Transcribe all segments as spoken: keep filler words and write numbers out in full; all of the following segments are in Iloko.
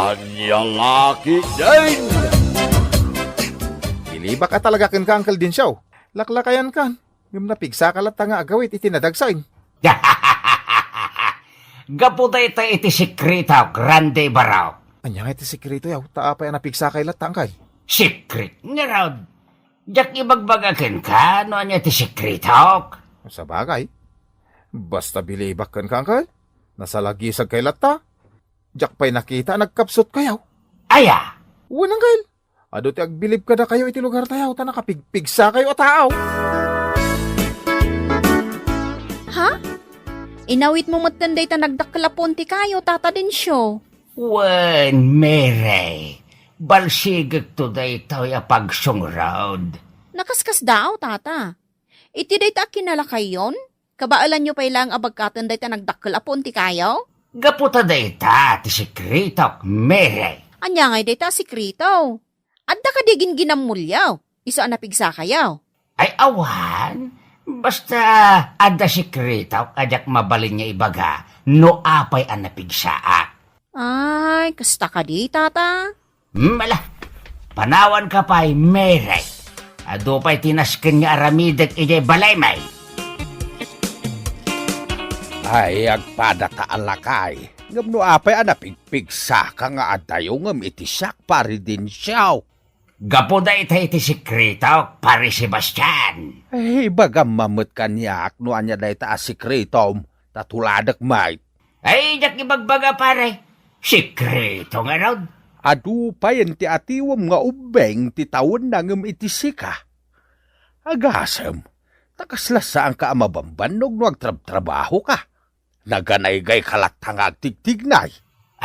Ania la ketdin? Bilibak a talaga kenka, Uncle Dencio. Laklakayankan, ngem napigsaka latta nga agawid iti nadagsen. Gapu dayta iti sekretok, Randy Barok. Ania nga iti sekretoyo? Ta apay a napigsakay latta, Uncle? Secret ngarud. Diak ibagbaga kenka no ania ti sekretok. Sabagay. Basta bilibak kenka, Uncle. Nasalagisagkay latta. Diak pay nakita a nagkapsutkayo. Aya? Wen, Uncle. Adu ti agbilib kadakayo iti lugartayo ta nakapigpigsakayo a tao. Ha? Inawitmo metten dayta nagdakkel a puon ti kayo, Tata Dencio? Wen, Mary. Balsigekto daytoy a pagsungrod. Nakaskasdaaw, Tata. Iti dayta a kinalakayon, kabaelanyo pay laeng a bagkaten dayta nagdakkel a puon ti kayo? Gapu ta dayta ti sekretok, Mary. Ania ngay dayta a sekreto? Adda kadi ginginammoyo, isu a napigsakayo? Ay, awan. Basta adda sekretok a diak mabalin nga ibaga no apay a napigsaak. Ay, kasta kadi, Tata? Hmm, ala. Panawanka pay, Mary. Adu pay ti nasken nga aramidek idiay balaymi. Ay, agpadaka a lakay. Ngem no apay a napigpigsaka nga adayo ngem iti siak, Pare Dencio? Gapu dayta iti sekretok, Pare Sebastian. Ay, ibagam met kaniak no ania dayta a sekretom, ta tuladek met. Ay, diak ibagbaga, pare. Sekreto ngarud. Adu payen ti atiwem nga ubbing ti tawenna ngem iti sika. Agasem, ta kasla saanka a mabambannog no agtrabtrabahoka. Naganaygayka latta nga agtigtignay.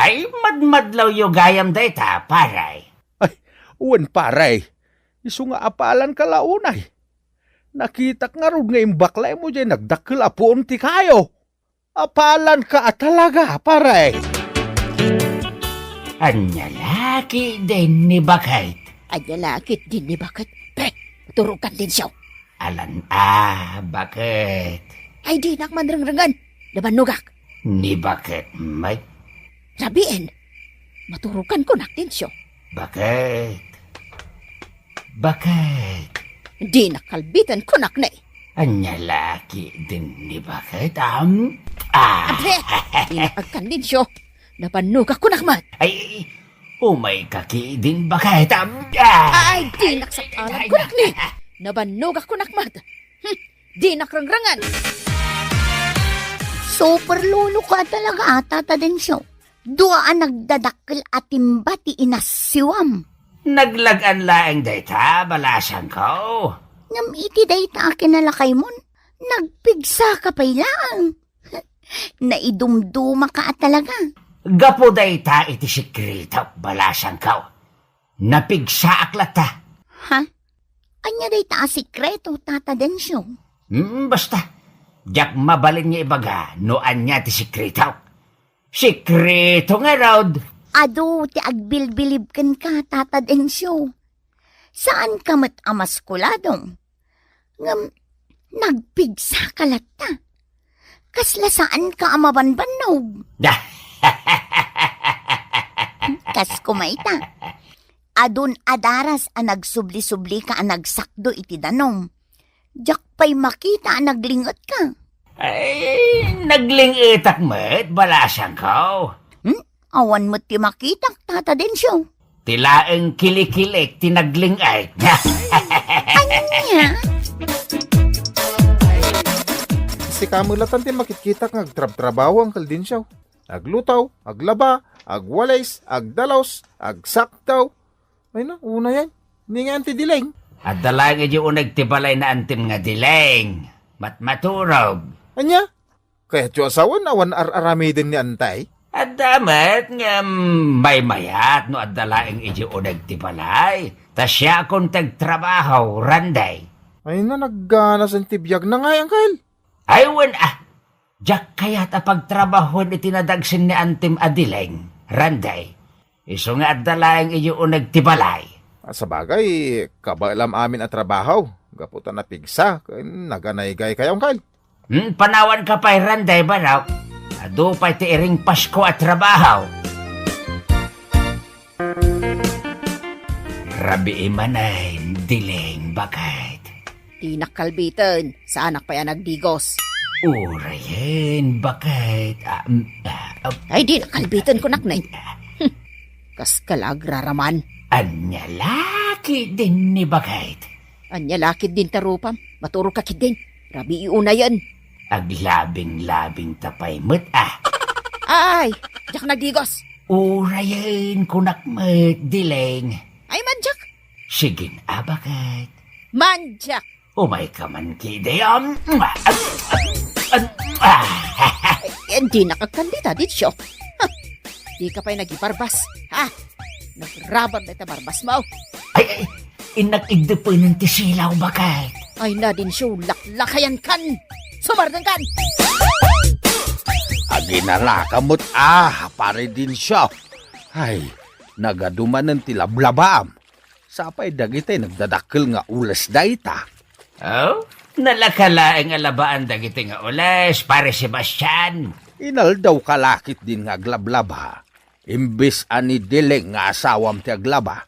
Ay, madmadlawyo gayam dayta, pare. Ay, wen, pare. Isu nga apalanka la unay. Nakitak ngarud nga imbaklaymo diay nagdakkel a puon ti kayo. Apalanka a talaga, pare. Ania la ketdin ni baket? Ania la ketdin ni baket? Pre, maturogkan, Dencio. Alan a, baket? Ay, dinak man rengrengen. Nabannogak. Ni baket, may? Rabien, maturogkan kunak, Dencio. Baket? Baket? Dinak kalbiten kunak ne. Ania la ketdin ni baket, am? Ah. Abe, dinak agkan, Dencio. Nabannogak kunak met. Ay, umayka ketdin baket, am? Ah. Ay, dinak sakalan kunak ne. Nabannogak kunak met. Hmm, dinak rengrengen. Super lolo ka talaga, Tata Dencio. Dua a nagdadakkel a timba ti inassiwam. Naglag-an laeng dayta, balasangko. Ngem iti dayta a kinalakaymon, nagpigsaka pay laeng. Naidumdumaka a talaga. Gapu dayta iti sekretok, balasangko. Napigsaak latta. Ha? Ania dayta a sekreto, Tata Dencio? Hmm, basta. Diak mabalin nga ibaga no ania ti sekretok. Sekreto ngarud. Adu ti agbilbilib kenka, Tata Dencio. Saanka met a maskulado. Ngem nagpigsaka latta. Kasla saanka a mabanbannog. Kas kumayta, adun a daras a nagsubli-sublika a nagsakdo iti danum. Diak pay makita a nagling-etka. Ay, nagling-etak met, balasangko. Hmm? Awan met ti makitak, Tata Dencio. Ti laeng kilikilik ti nagling-et. Ania? Sika met latta ti makitkitak nga agtrabtrabaho, Uncle Dencio. Agluto, aglaba, agwalis, agdalus, agsakdo. Ay na, unayen. Ni nga Auntie Dileng? Adda laeng idiay uneg ti balay ni Auntiem nga Dileng. Matmaturog. Ania? Kayatyo a sawen awan ar-aramiden ni Antay? Adda met ngem maymayat no adda laeng idiay uneg ti balay. Ta siakon ti agtrabaho, Randay. Ay na, nagganasen ti biagna ngay, Uncle. Ay, wen a. Diak kayat a pagtrabahoen iti nadagsen ni Auntiem a Dileng, Randay. Isu nga adda laeng idiay uneg ti balay. Ah, sabagay, kabaelam amin a trabaho, gapu ta napigsa ken naganaygaykayo, Uncle. Hmm, panawanka pay, Randay, Barok. Adu pay ti iring Pasko a trabaho. Rabii manen, Dileng, baket. Dinak kalbiten, saanak pay a nagdigos. Urayen, baket. Ah, mm, ah, ah. Ay, dinak kalbiten, kunak, nay. Hmm. Kas ka la agraraman. Ania la ketdin ni, baket? Ania la ketdin ta rupam? Maturog ka ketdin. Rabii unayen. Aglabing-labing ta pay met, ah. Ay, diak nagdigos. Urayen, kunak met, Dileng. Ay, mandiak. Sige, a, baket. Mandiak. Umayka man ketdi, um, ah, ah, ah, ah. Ay, dinak agkandita, Densyo. Huh. Dika pay nagibarbas, ha? Nagrabar dayta barbasmo. Ay, ay, innak igdepenen ti silaw, baket. Ay, na, Densyo, laklakayankan. Sumardengkan. Aginanaka met, a, Pare Densyo. Ay, nagadu manen ti lablabaam. Sapay dagiti nagdadakkel nga ules dayta. Oh? Nalaka laeng a labaan dagiti nga ules, Pare Sebastian. Inaldawka la ketdin nga aglablaba. Imbes a ni Dileng nga asawam ti aglaba,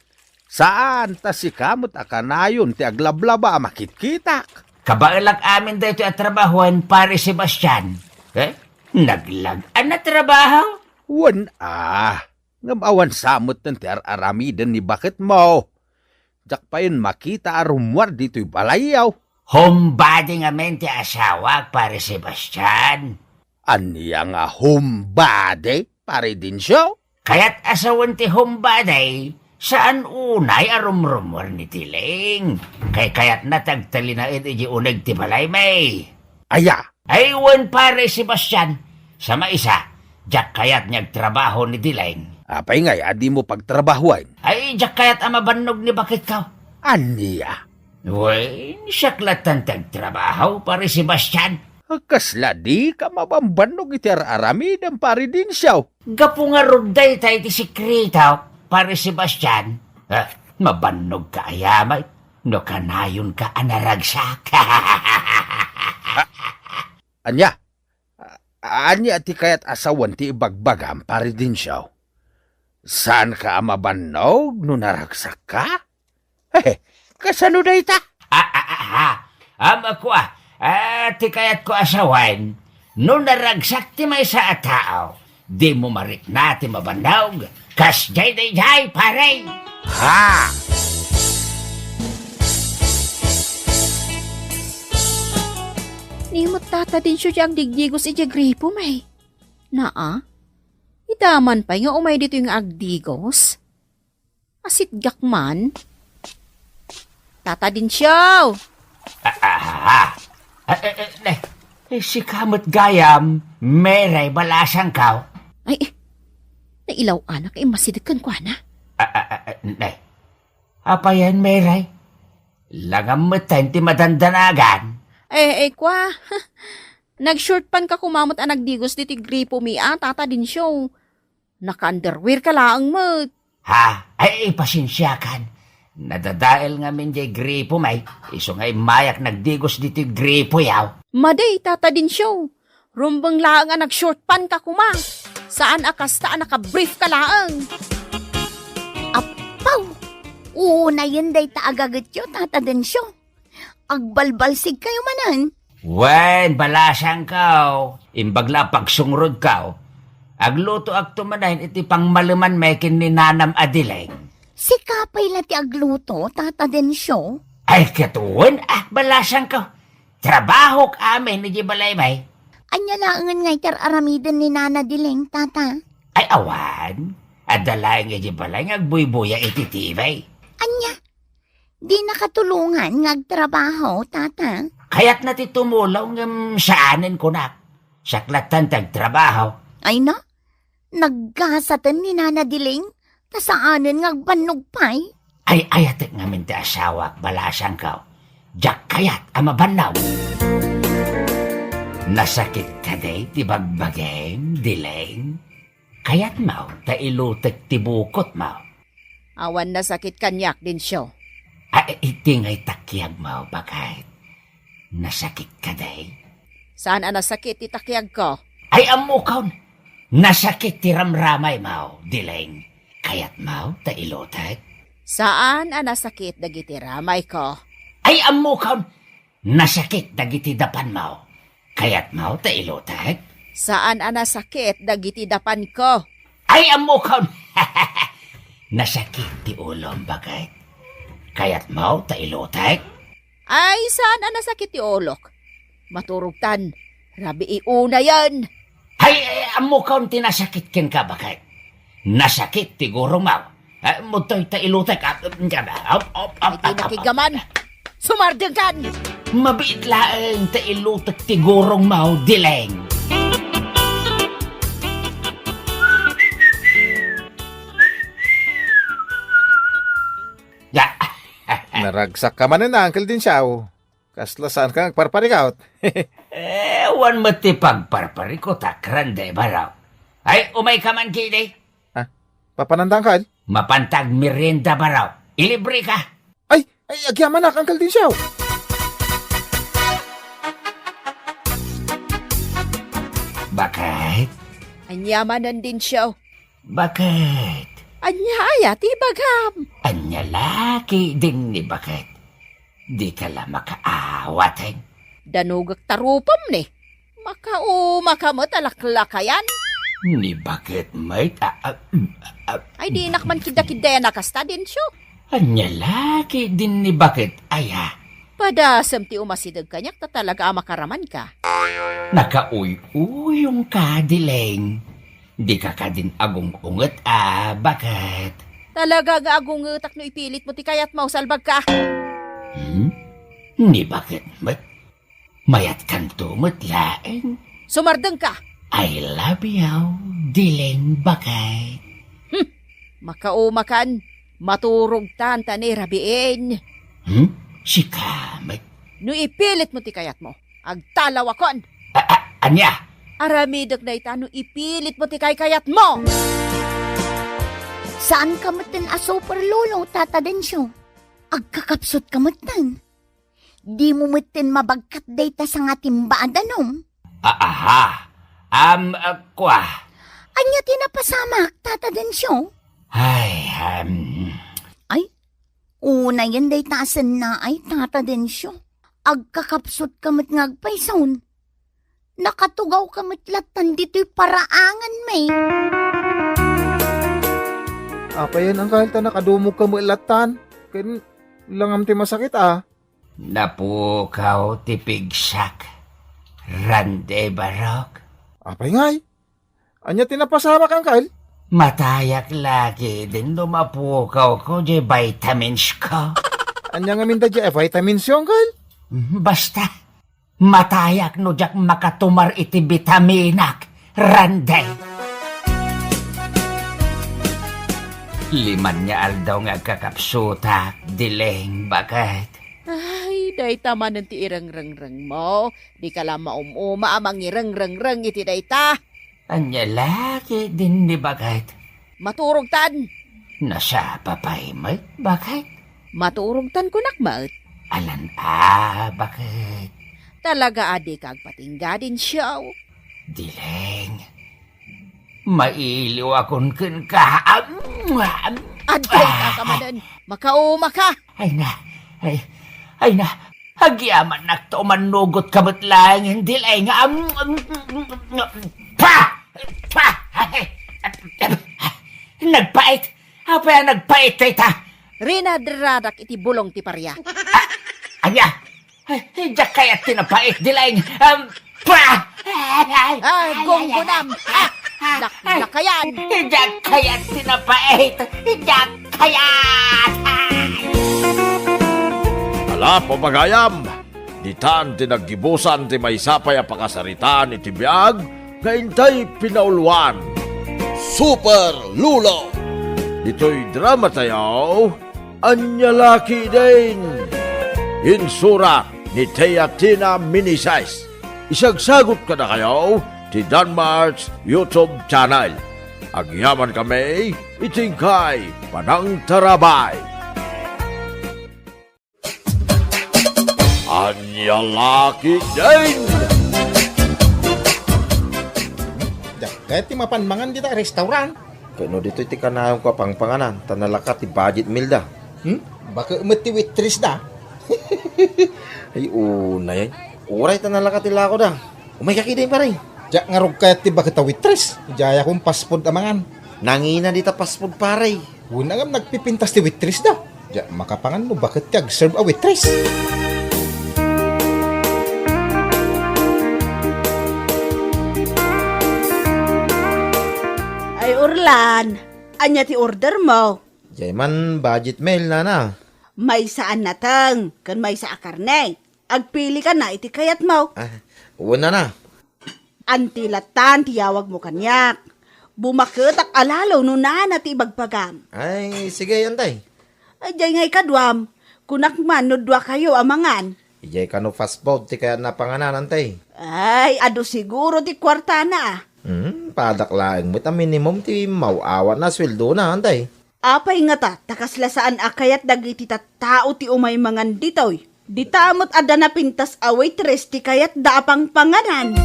saan ta sika met a kanayon ti aglablaba a makitkitak. Kabaelak amin daytoy a trabahoen, Pare Sebastian. Eh? Naglag-an a trabaho? Wen a. Ngem awan sa metten ti ar-aramiden ni baketmo. Diak payen makita a rummuar ditoy balayyo. Homebody ngamin ti asawak, Pare Sebastian. Ania nga homebody, Pare Densyo? Kayat a sawen ti homebody, saan unay a rumrummuar ni Dileng. Kaykayatna ti agtalinaed idiay uneg ti balaymi. Aya, Ay, wen, Pare Sebastian, sa maisa, diak kayat nga agtrabaho ni Dileng. Apay ngay a dimo pagtrabahoen? Ay, diak kayat a mabannog ni baketko. Ania? Wen, siak lattan ti agtrabaho, Pare Sebastian. Kasla dika mabambannog iti ar-aramidem, Pare Densyo. Gapu ngarud dayta iti sekreto, Pare Sebastian. Ah, mabannogka aya met no kanayonka a naragsak. Ania? A-, ania ti kayat a sawen ti ibagbagam, Pare Densyo? Saanka a mabannog no naragsakka? He, kasano dayta? Ah, ah, ah, ah. Ammo a, ah, ti kayatko a sawen, no naragsak ti maysa a tao, dimo marikna ti mabannog. Kasdiay daydiay, pare! Ha! Ni met Tata Densyo ti agdigdigos idiay gripo, may. Naa? Ita man pay nga umay ditoy nga agdigos? Asitgak man. Tata Densyo! Ah, ah, ah, ah. Ah, eh, eh, ne. Eh, sika met gayam, Meray, balasangko. Ay, eh, nailaw-anak a immasideg kenkuana. Ah, ah, ah, ah, ne. Apayen, Meray? Langam metten ti madandanagan. Eh, eh, kua. Nag-short pant ka koma met a nagdigos ditoy gripomi a, Tata Densyo. Naka-underwear ka laeng met. Ha? Ay, pasensiakan. Nadadael ngamin diay gripo, may. Isu nga immayak nagdigos ditoy gripo, yaw. Madi, Tata Densyo. Rumbeng laeng a nag-short pant ka koma. Saan a kasta a naka-brief ka laeng. Appaw! Unayen dayta a gagetyo, Tata Densyo. Agbalbalsigkayo manen? Wen, balasangko. Imbag la a pagsungrodko. Aglutoakto manen iti pangmalemanmi ken ni nanam a Dileng. Sika pay la ti agluto, Tata Densyo? Ay, ket wen, ah, balasangko. Trabahok amin idiay balaymi. Ania laengen nga iti ar-aramiden ni Nana Dileng, Tata? Ay, awan. Adda laeng idiay balay nga agbuybuya iti T V. Ania? Dinaka tulongan nga agtrabaho, Tata? Kayatna ti tumulong ngem saanen kunak. Siak lattan ti agtrabaho. Ay na, naggasaten ni Nana Dileng, ta saanen nga agbannog pay. Ay, ayatek ngamin ti asawak, balasangko. Diak kayat a mabannog. Nasakit kadi ti bagbagim, Dileng? Kayatmo ta ilutek ti bukotmo? Awan nasakit kaniak, Densyo. Ay, iti ngay takiagmo, baket. Nasakit kadi? Saan a nasakit ti takiagko? Ay, ammokon. Nasakit ti ramramaymo, Dileng. Kayatmo ta ilutek? Saan a nasakit dagiti ramayko. Ay, ammokon! Nasakit dagiti dapanmo. Kayatmo ta ilutek? Saan a nasakit dagiti dapanko. Ay, ammokon! Nasakit ti ulom, baket. Kayatmo ta ilutek? Ay, saan a nasakit ti ulok. Maturogtan, rabii unayen. Ay, ay, ammokon ti nasakit kenka, baket. Nasakit ti gurongmo. Eh, mudtoy ta ilutek, ah, op, op, op, Ay, di op, op, nakigaman. Sumardengkan! Mabiit laeng ta ilutek ti gurongmo, Dileng. Ya. Naragsakka manen, Uncle Dinsyaw. Kasla saanka nga agparparikut? Eh, awan met ti pagparparikut, Uncle Dinsyaw. Ay, umayka man, kidi. Ah, papananda, Uncle? Mapanta agmerienda, Dinsyaw. Ilibreka. Ay, ay, agyamanak, Uncle Dinsyaw. Baket? Ania manen, Dinsyaw? Baket? Ania aya ti ibagam? Ania la ketdin ni, baket? Dika la makaawat, eh. Danugek ta rupem ni. Makaumaka met a laklakayan. Ni baket met a, a, a, Ay, dinak man kiddakiddayan a kasta, Dinsyaw. Ania la ketdin ni baket aya? Padasem ti umasideg kaniak ta talaga a makaramanka. Nakauy-uyongka, Dileng. Dika kadin agung-unget a, baket. Talaga nga agungetak no ipilitmo ti kayatmo, salbagka. Hmm? Ni baket met? Mayatkanto met laeng. Sumardengka! I love you, Dileng, baket. Hmm. Makaumakan, maturogtan ta ni rabiin. Hmm? Sika met? No ipilitmo ti kayatmo, agtalawakon. A, a, ania? Aramidek dayta no ipilitmo ti kaykayatmo. Saanka metten a super lolo, Tata Densyo. Agkakapsutka metten. Dimo metten mabagkat dayta sangatimba a danum. A, aha. Am, a, kua. Ania ti napasamak, Tata Densyo? Ay, am. Ay, unayen dayta a sennaay, Tata Densyo. Agkakapsutka met nga agpayson. Nakatugawka met lattan ditoy paraanganmi. Apayen, Uncle, ta nakadumogka met lattan? Ken langam ti masakit, a? Napukaw ti pigsak. Randy Barok. Apay ngay? Ania ti napasamak, Uncle? Matayak la ketdin no mapukawko diay vitamins ko. Ania ngamin da diay vitamins yo, Uncle? Mhm, basta. Matayak no diak makatumar iti bitaminak, Randy. Lima nga aldaw nga agkakapsutak, Dileng, baket. Ay, dayta manen ti irengrengrengmo. Dika la maum-uma a mangirengreng iti dayta. Ania la ketdin ni, baket? Maturogtan. Nasapa pay met, baket? Maturogtan kunak met. Alan a, baket? Talaga a dika agpatingga, Densyo. Dileng. Mailiwakon kenka. Am, am, Adtoy ah. Ka manen. Makaumaka. Ay na. Ay, ay na. Agyamanak ta umannugotka met laeng, Dileng. Am, am, am, am, pa! Pa! Nagpait! Apay a nagpait dayta? Rinadiradak iti bulong ti paria. Ah, ania? Ay, diak kayat ti napait, Dileng. Am, pa! Ah, gunggunam. Ah, laklakayan. Diak kayat ti napait. Diak kayat. Ala, pagayam, ditan ti naggibusan ti maysa pay a pakasaritaan iti biag nga intay pinauluan. Super Lolo! Ditoy drama tayo, Ania la ketdin? Insurat ni Teatina Minises. Isagsagut kadakayo ti Danmart's YouTube channel. Agyamankami iti inkay panangtarabay. Ania la ketdin? Dakket ti mapan mangan dita restaurant. Ket no ditoy ti kanayon ko a pangpanganan, ta nalaka ti budget, Milda. Hmm? Baket met ti waitress da. Ay, unay ay. Uray ta nalaka ti lako da. Umay ka kidi, pare. Diak ngarud kayat ti baket a waitress. Diay akon fast food a mangan. Nangina dita fast food, pare. Una ngem nagpipintas ti waitress da. Diak makapangan no baket ti agserve a waitress. Ay, Orlan, ania ti order mo? Jay man budget meal, nana. Maysa a nateng, ken maysa a karne. Agpili ka na iti kayatmo. Ah, wen, nana. Anti latta ti yawagmo kaniak. Bumaketak a lalo no nana ti ibagbagam. Ay, sige, antay. Ay, jay nga ikaduam, kunak man no dua kayo a mangan. Ijay kano fast food ti kayatna panganan, antay. Ay, adu siguro ti kuartana, ah. Hmm, padak laeng met a minimum ti maw-awan a sueldona, antay. Apay ngata ta kasla saan a kayat dagiti tattao ti umay mangan ditoy? Dita met adda napintas a waitress ti kayatda a pangpanganan.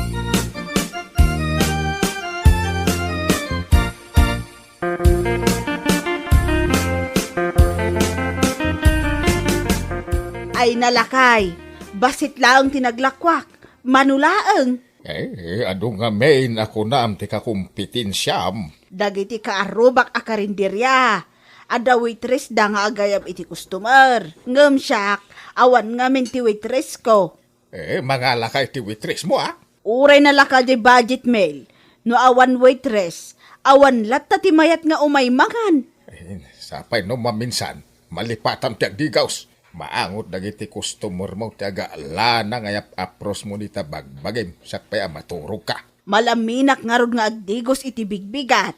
Ay, nalakay, bassit laeng ti naglakuak. Mano laeng? Eh, adu ngamin a kunam ti kakumpitensiam. Dagiti kaarrubak a karinderia, adda waitress da nga agayab iti customer. Ngem siak, awan ngamin ti waitress ko. Eh, mangalaka iti waitress mo, ah? Uray nalaka jay budget meal. No awan waitress, awan latta ti mayat nga umay mangan. Eh, sapay no maminsan, malipatam ti agdigaws. Maangot dagiti customer mo ti agalana nga yap-apros mo dita bagbagim, siak pay a maturog ka. Malaminak ngarud nga agdigos iti bigbigat.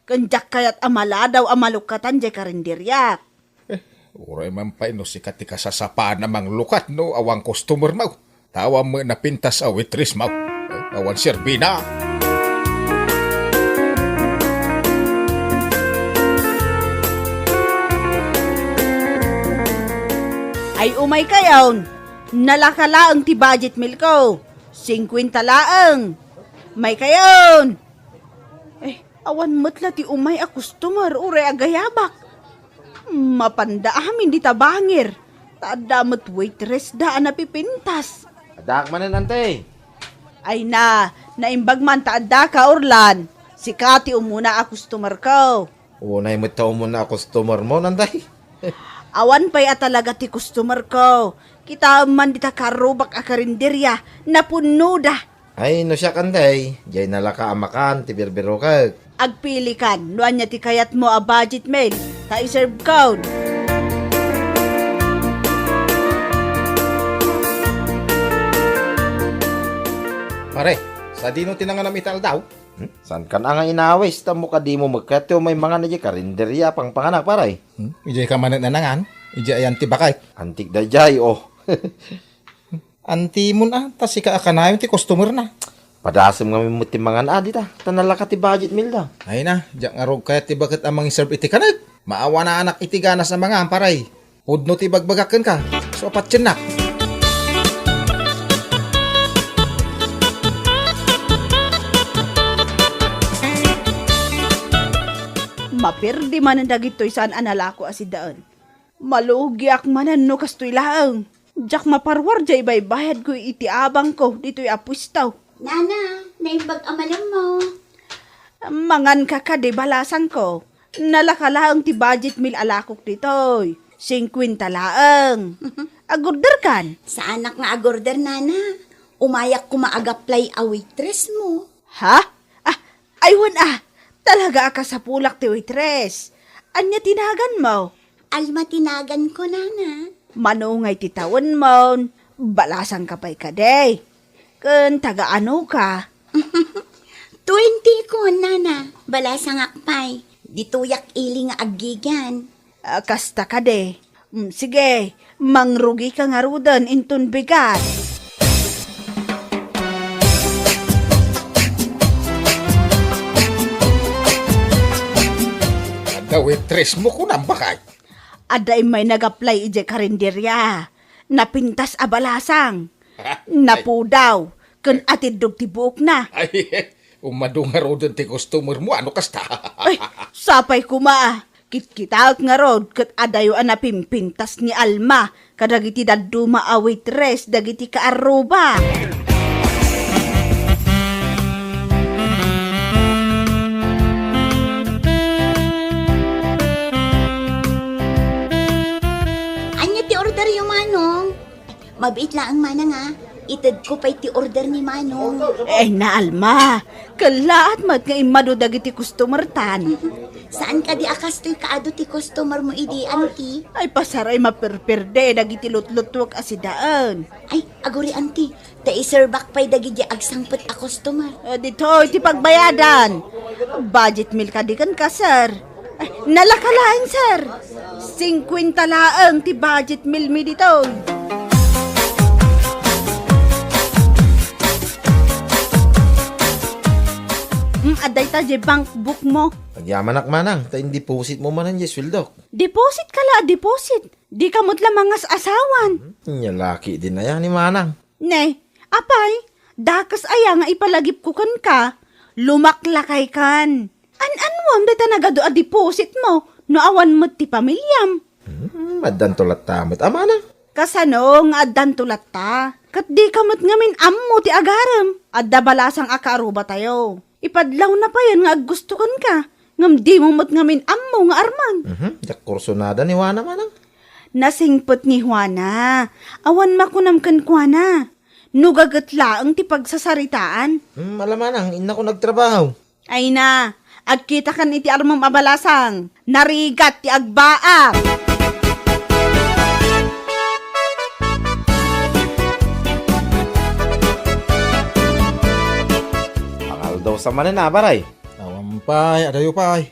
Ken diak kayat a maladaw a malukatan jay karinderiak. Eh, uray man pay no sika ti kasasapaan a manglukat no awan customer mo. Ta awan met napintas a waitress mo. Eh, awan serbina. Ay, umay kayon. Nalaka laeng ti budget meal ko. Singkwenta laeng. May kayon. Eh, awan met la ti umay a customer uray agayabak. Mapanda amin dita bangir. Ta adda met waitress da a napipintas. Addaak manen, ante. Ay na, naimbag man ta adda ka, Orlan. Sika ti umuna a customer ko. Unay met ta umuna a customer mo, nanday. Awan pay a talaga ti customer ko. Kitaem man dita karrubak a karinderia, napunnoda. Ay, no siak, anday, jay nalaka a makan ti birbirokek. Agpili kan, no ania ti kayatmo a budget meal, ta iserve kon. Pare, sadino ti nanganam ita aldaw? Hmm? Saan kan nga inawis, ta mo kadimo met kayat ti umay mangan idiay karinderia a pangpanganak, pare? Hmm? Idiay ka manen a nangan? Idiay ayan ti bakay? Antik daydiay, oh. Antimon a, ta sika a kanayon ti customer na. Padasem ngamin met ti mangan a dita, ta nalaka ti budget meal da. Ay na, diak ngarud kayat ti baket a mangiserve iti kanek. Maawanaanak iti ganas a mangan, paray. Pudno ti bagbagak kenka, so apatiennak. Maperdi manen dagitoy saan a nalako a sidaen. Malugiak manen no kastoy laeng. Diak maparuar diay baybayadko iti abangko ditoy a puesto. Nana, naimbag a malemmo. Manganka kadi, balasangko. Nalaka laeng ti budget meal a lakok ditoy. Singkwenta laeng. Agorderkan? Saanak nga agorder, nana. Umayak koma agaplay a waitress mo. Ha? Ah, ay wen a, talaga a kasapulak ti waitress. Ania ti naganmo? Alma ti naganko, nana. Mano ngay ti tawenmon? Balasangka pay kadi? Ken taga-anoka? Twenty kon, nana. Balasangak pay. Ditoyak ili nga aggigian. Ah, kasta kadi. Mm, sige, mangrugika ngaruden inton bigat. Adda waitress mo, kunam, bakay? Adda immay nag-apply idiay karinderia. Napintas a balasang. Ha? Napudaw. Ken atiddog ti buokna. Ay, umadu ngaruden ti customer mo, ano kasta? Ay, sapay koma. Kitkitaek ngarud ket adayo a napimpintas ni Alma kadagiti dadduma a waitress dagiti kaarruba. Ania ti orderyo, Manong? Mabiit laeng, Manang, a. Itedko pay ti order ni Manong. Ay na, Alma. Kellaat met nga immadu dagiti customer-tan. Saan kadi a kastoy kaadu ti customer mo idi, Auntie? Ay, pasaray maperperde dagiti lutlutuek a sidaen. Ay, aguri, Auntie. Ta iserbak pay dagiti agsangpet a customer. Ah, ditoy ti pagbayadan. Budget meal kadi kenka, sir? Ay, nalaka laeng, sir. Singkwenta laeng ti budget meal mi ditoy. Mm, adda ita diay bank book mo. Agyamanak, Manang, ta in-deposit mo manen diay sueldok. Deposit ka la, deposit. Dika met la mangas-asawan. Hmm, nia la ketdin aya ni Manang. Ne, apay, dakes aya nga ipalagipko kenka? Lumaklakaykan. An-anuam dayta nagadu a deposit mo no awan met ti pamiliam? Hmm, addanto latta met a, Manang. Kasano nga addanto latta? Ket dika met ngamin ammo ti agarem. Adda balasang a kaarubatayo. Ipadlawna payen nga aggusto kenka, ngem dimo met ngamin ammo nga arman. Mhm, diak kursunada ni Juana, Manang. Nasingpet ni Juana. Awan makunam kenkuana. No gaget laeng ti pagsasaritaan. Hmm, ala, Manang, innako nagtrabaho. Ay na, agkitakan iti armem a balasang. Narigat ti agbaak. Pangaldaw sa manen a, Baray. Awan pay, adayo pay.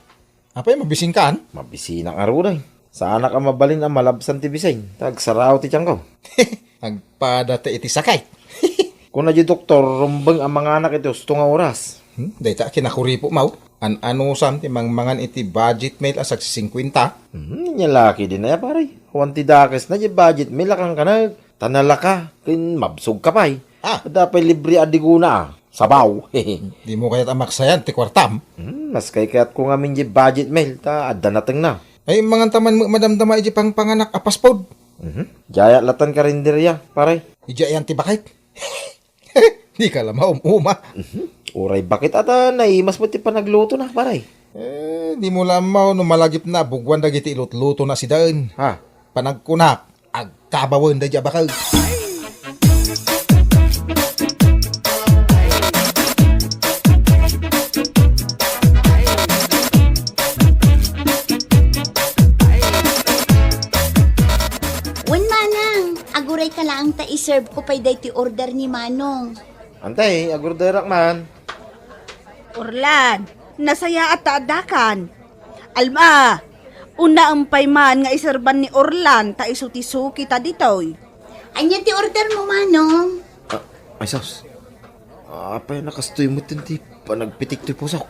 Apay, mabisinkan? Mabisinak ngarud, ay. Saanak a mabalin a malabsan ti bisin, ta agsarao ti tiangko. Agpada ta iti sakit. Kuna di doktor, rumbeng a manganak iti husto nga oras. Hmm, dayta a kinakuripotmo. An-anusam ti mangmangan iti budget meal a sagsisingkwenta? Hmm, nia la ketdin aya, pare. Awan ti dakesna di budget meal a kankaneg. Ta nalaka, ken mabsog ka pay. Ah. Adda pay libre a digona, a. Sabaw. Dimo kayat a maksayan ti kuartam? Hmm, mas kaykayatko ngamin di budget meal, ta adda natengna. Ay, manganta man met madamdama iti pangpanganak a fast food. Mhm. Diay latta karinderya, pare. Idiay ayan ti bakit? Dika la maum-uma. Mhm. Uray bakit ata naimas met ti panaglutona, pare. Eh, dimo la ammo no malagipna a buguan dagiti ilutlutona sidaen. Ha? Panagkunak, agkabawen daydi a bakag. Wen, Manang, agurayka laeng ta iserve ko pay daytoy order ni Manong. Antay, agorderak man. Orlan, nasayaat ta addakan. Alma, unaem pay man nga iserban ni Orlan ta isu ti suki ta ditoy. Ania ti order mo, Manong? Ah, ay, sus. Apay, nakastoy met ti panagpitik ti pusok.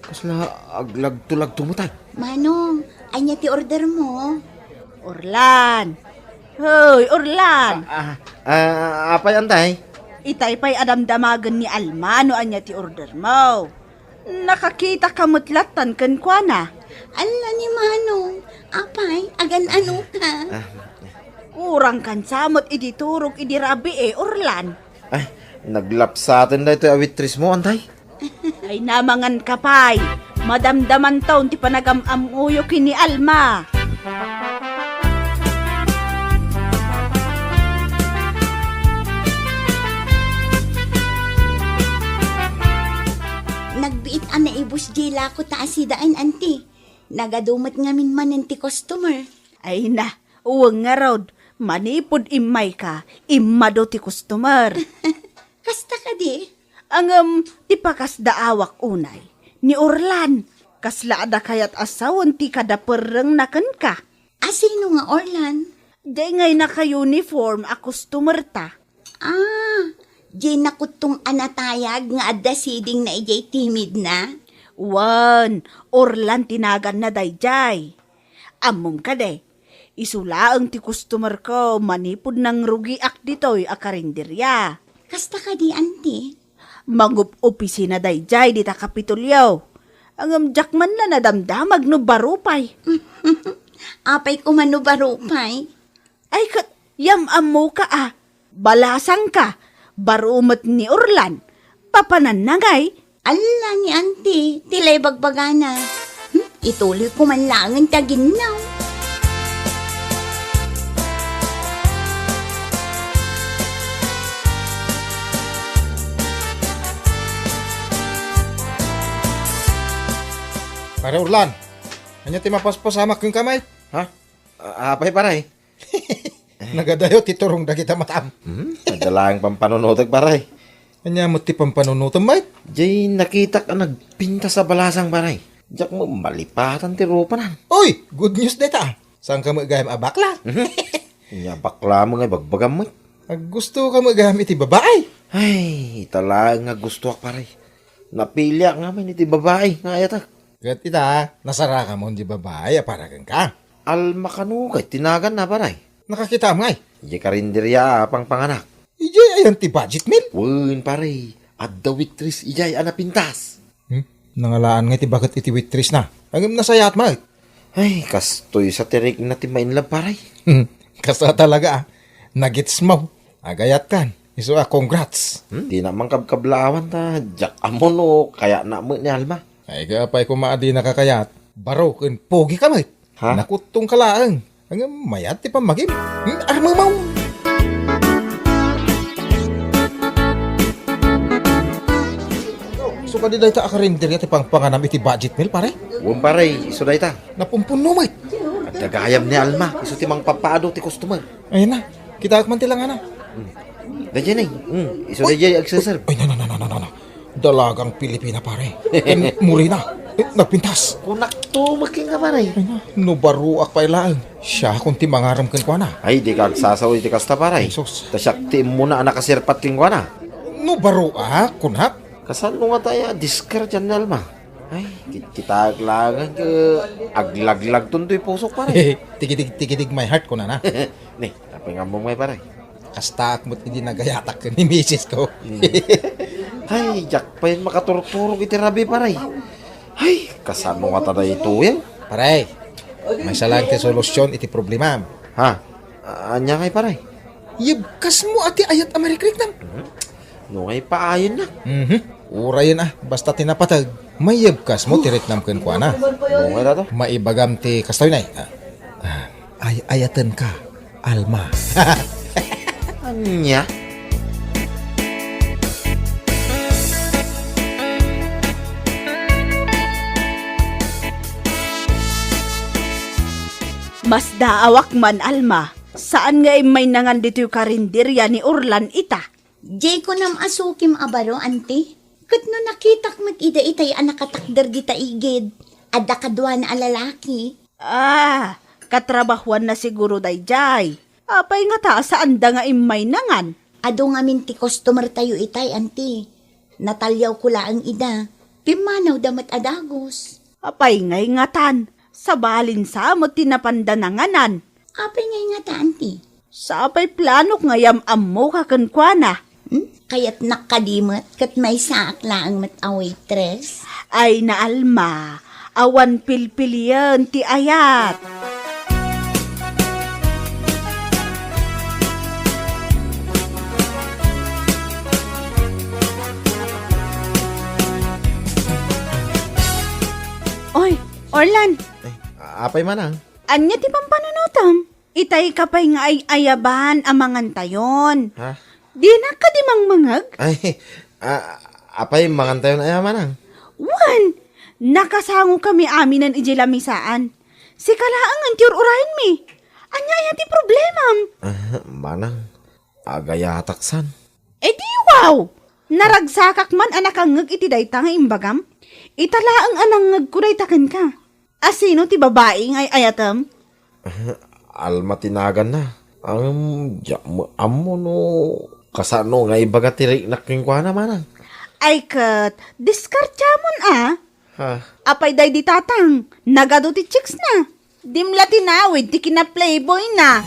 Kasla aglagto-lagto met ay. Manong, ania ti order mo? Orlan. Hoy, Orlan! Ah, ah, ah, apay, antay? Itay pay a damdamagen ni Alma no ania ti order mo. Nakakita ka met lattan kenkuana. Ala ni Manong, apay, agan-ano ka? Ah. Kurang kan sa met iti turog idi rabii, Orlan. Ay, naglapsaten daytoy a waitress mo, antay? Ay, namangan ka pay. Madamdamanton ti panagam-ammoyo ken ni Alma. Nagbiit a naibus di lako ta asidaen, anti. Nagadu met ngamin manen ti customer. Ay na, wen ngarud, manipud immayka, immadu ti customer. Kasta kadi? Ngem ti pakasdaawak unay, ni Orlan, kasla adda kayat a sawen ti kadaperrengna kenka. A sino nga Orlan? Diay ngay naka-uniform a customer ta. Ah, diay nakuttong a natayag nga adda sidingna idiay timidna? Wen, Orlan ti naganna daydiay. Ammom kadi, isu laeng ti customer ko manipud nangrugiak ditoy a karinderya. Kasta kadi, anti? Mangup-opisina daydiay dita Kapitolyo. Ngem diak man la nadamdamag no baro pay. Apay koma no baro pay? Ay, ket yam-ammoka a, balasangka, baro met ni Orlan, papananna ngay? Alla ni Auntie, ti la ibagbagana. Hmm, ituloy ko man laengen ti aginnaw. Pare Orlan, ania ti mapaspasamak kenka, mate? Ha? A-, apay, pare? Nagadayo ti turong dagita matam. Hmm? Adda laeng pampanunotek, pare. Ania met ti pampanunotem, mate? Jay, nakitak a nagpintas a balasang, pare. Diak met malipatan ti rupanan. Uy! Good news dayta. Saanka met gayam a bakla? Mhm. Ania bakla met nga ibagbagam met? Aggustoka met gayam iti babai? Ay, ita laeng nga gustoak, pare. Napiliak ngamin iti babai nga ayatek. Ket ita, nasarakaon ti babai a para kenka. Alma kano kay ti naganna, pare? Nakakitaam ngay? Idiay karinderia a pangpanganak. Idiay ayan ti budget meal? Wen, pare. Adda waitress idiay a napintas. Hmm? Nangalaan ngay ti baket iti waitress na. Ngem nasayaat met. Ay, kastoy sa ti rikna ti ma-inlove, pare. Hmm. Kasta talaga, ah. Nagets mo. Agayatkan. Isu a, congrats. Hmm? Di na man kabkablaawan ta diak ammo no kayatna met ni Alma. Ay, apay koma a di nakakayat. Baro ken pogi ka met. Ha? Nakuttong ka laeng. Ngem mayat ti pammagim. Hmm, armemaw. So, kadi dayta a karinderya ti pangpanganam iti budget meal, pare? Wen, pare, isu dayta. Napumpunno met. Adda gayam ni Alma, isu ti mangpapaadu ti customer. Ayun na. Kitaak man ti langana. Hmm. Daydiay, hmm, isu daydiay agseserve. Ay, na, na, na. Dalagang Pilipina, pare. Ken morena. Eh, nagpintas. Kunakto met kenka, pare. Ay, na, no baroak pay laeng. Siakon ti mangarem kenkuana. Ay, dika agsasao iti kasta, pare. Ay, sus. Ta siak ti immuna a nakasirpat kenkuana. No baroak, kunak. Kasano ngata a diskardian ni Alma? Ay, kit-, kitaek laeng ket aglaglag toy pusok, pare. Tigidig, tigidig my heart, kunana. Ni, apay nga ammom ngay, pare? Kastaak met idi nagayatak ken ni misis ko. Hmm. Ay, diak pay makaturturog iti rabii, pare. Ay, kasano ngata daytoyen? Pare, maysa laeng ti solusyon iti problemam. Ha? A-, ania ngay, pare? Yebkasmo a ti ayat a marikrik, nam? Mhm. No ngay paayenna? Mhm. Urayen a, basta ti napateg, mayebkasmo ti riknam kenkuana. No ngay dato? Maibagam ti kastoy, nay. Ah, ah, ay-ayatenka, Alma. Ania? Masdaawak man, Alma. Saan nga immaynangan ditoy karinderya ni Orlan ita? Jay, kunam a sukim a baro, anti? Ket no nakitak met ida itay a nakatakder dita igid, adda kaduana a lalaki. Ah, katrabahuanna siguro daydiay. Apay ngata a saanda nga immaynangan? Adu ngamin ti customer tayo itay, anti. Nataliawko laeng ida. Pimmanawda met a dagus. Apay ngay ngatan? Sabalin sa met ti napanda nanganan. Apay ngay ngata, anti? Sapay planok nga yam-ammoka kenkuana. Hmm? Kayatnak kadi met ket maysaak laeng met a waitress? Ay, na Alma, awan pilpilien ti ayat. Oy, Orlan. Ay, apay manang? Ania ti pampanunotam? Itay ka pay nga ay-ayaban a mangantayon. Ha? Dinak kadi mangmangeg? Ay, a-, apay mangantayon aya manang? Wen, nakasangokami aminen idiay lamisaan. Sika laeng ti ur-urayenmi. Ania aya ti problemam? Ah, manang, agayatak san. Eh, di wow! Naragsakak man a nakangngeg iti dayta nga imbagam. Ita laeng a nangngegko dayta kenka. A sino ti babai nga ay-ayatem? Alma ti naganna. Ngem, diak met ammo no kasano nga ibaga ti riknak kenkuana, manang. Ay ket, diskartiamon a. Ha? Apay daydi tatang, nagadu ti chicks na. Dim la tinawid ti kina-playboy na.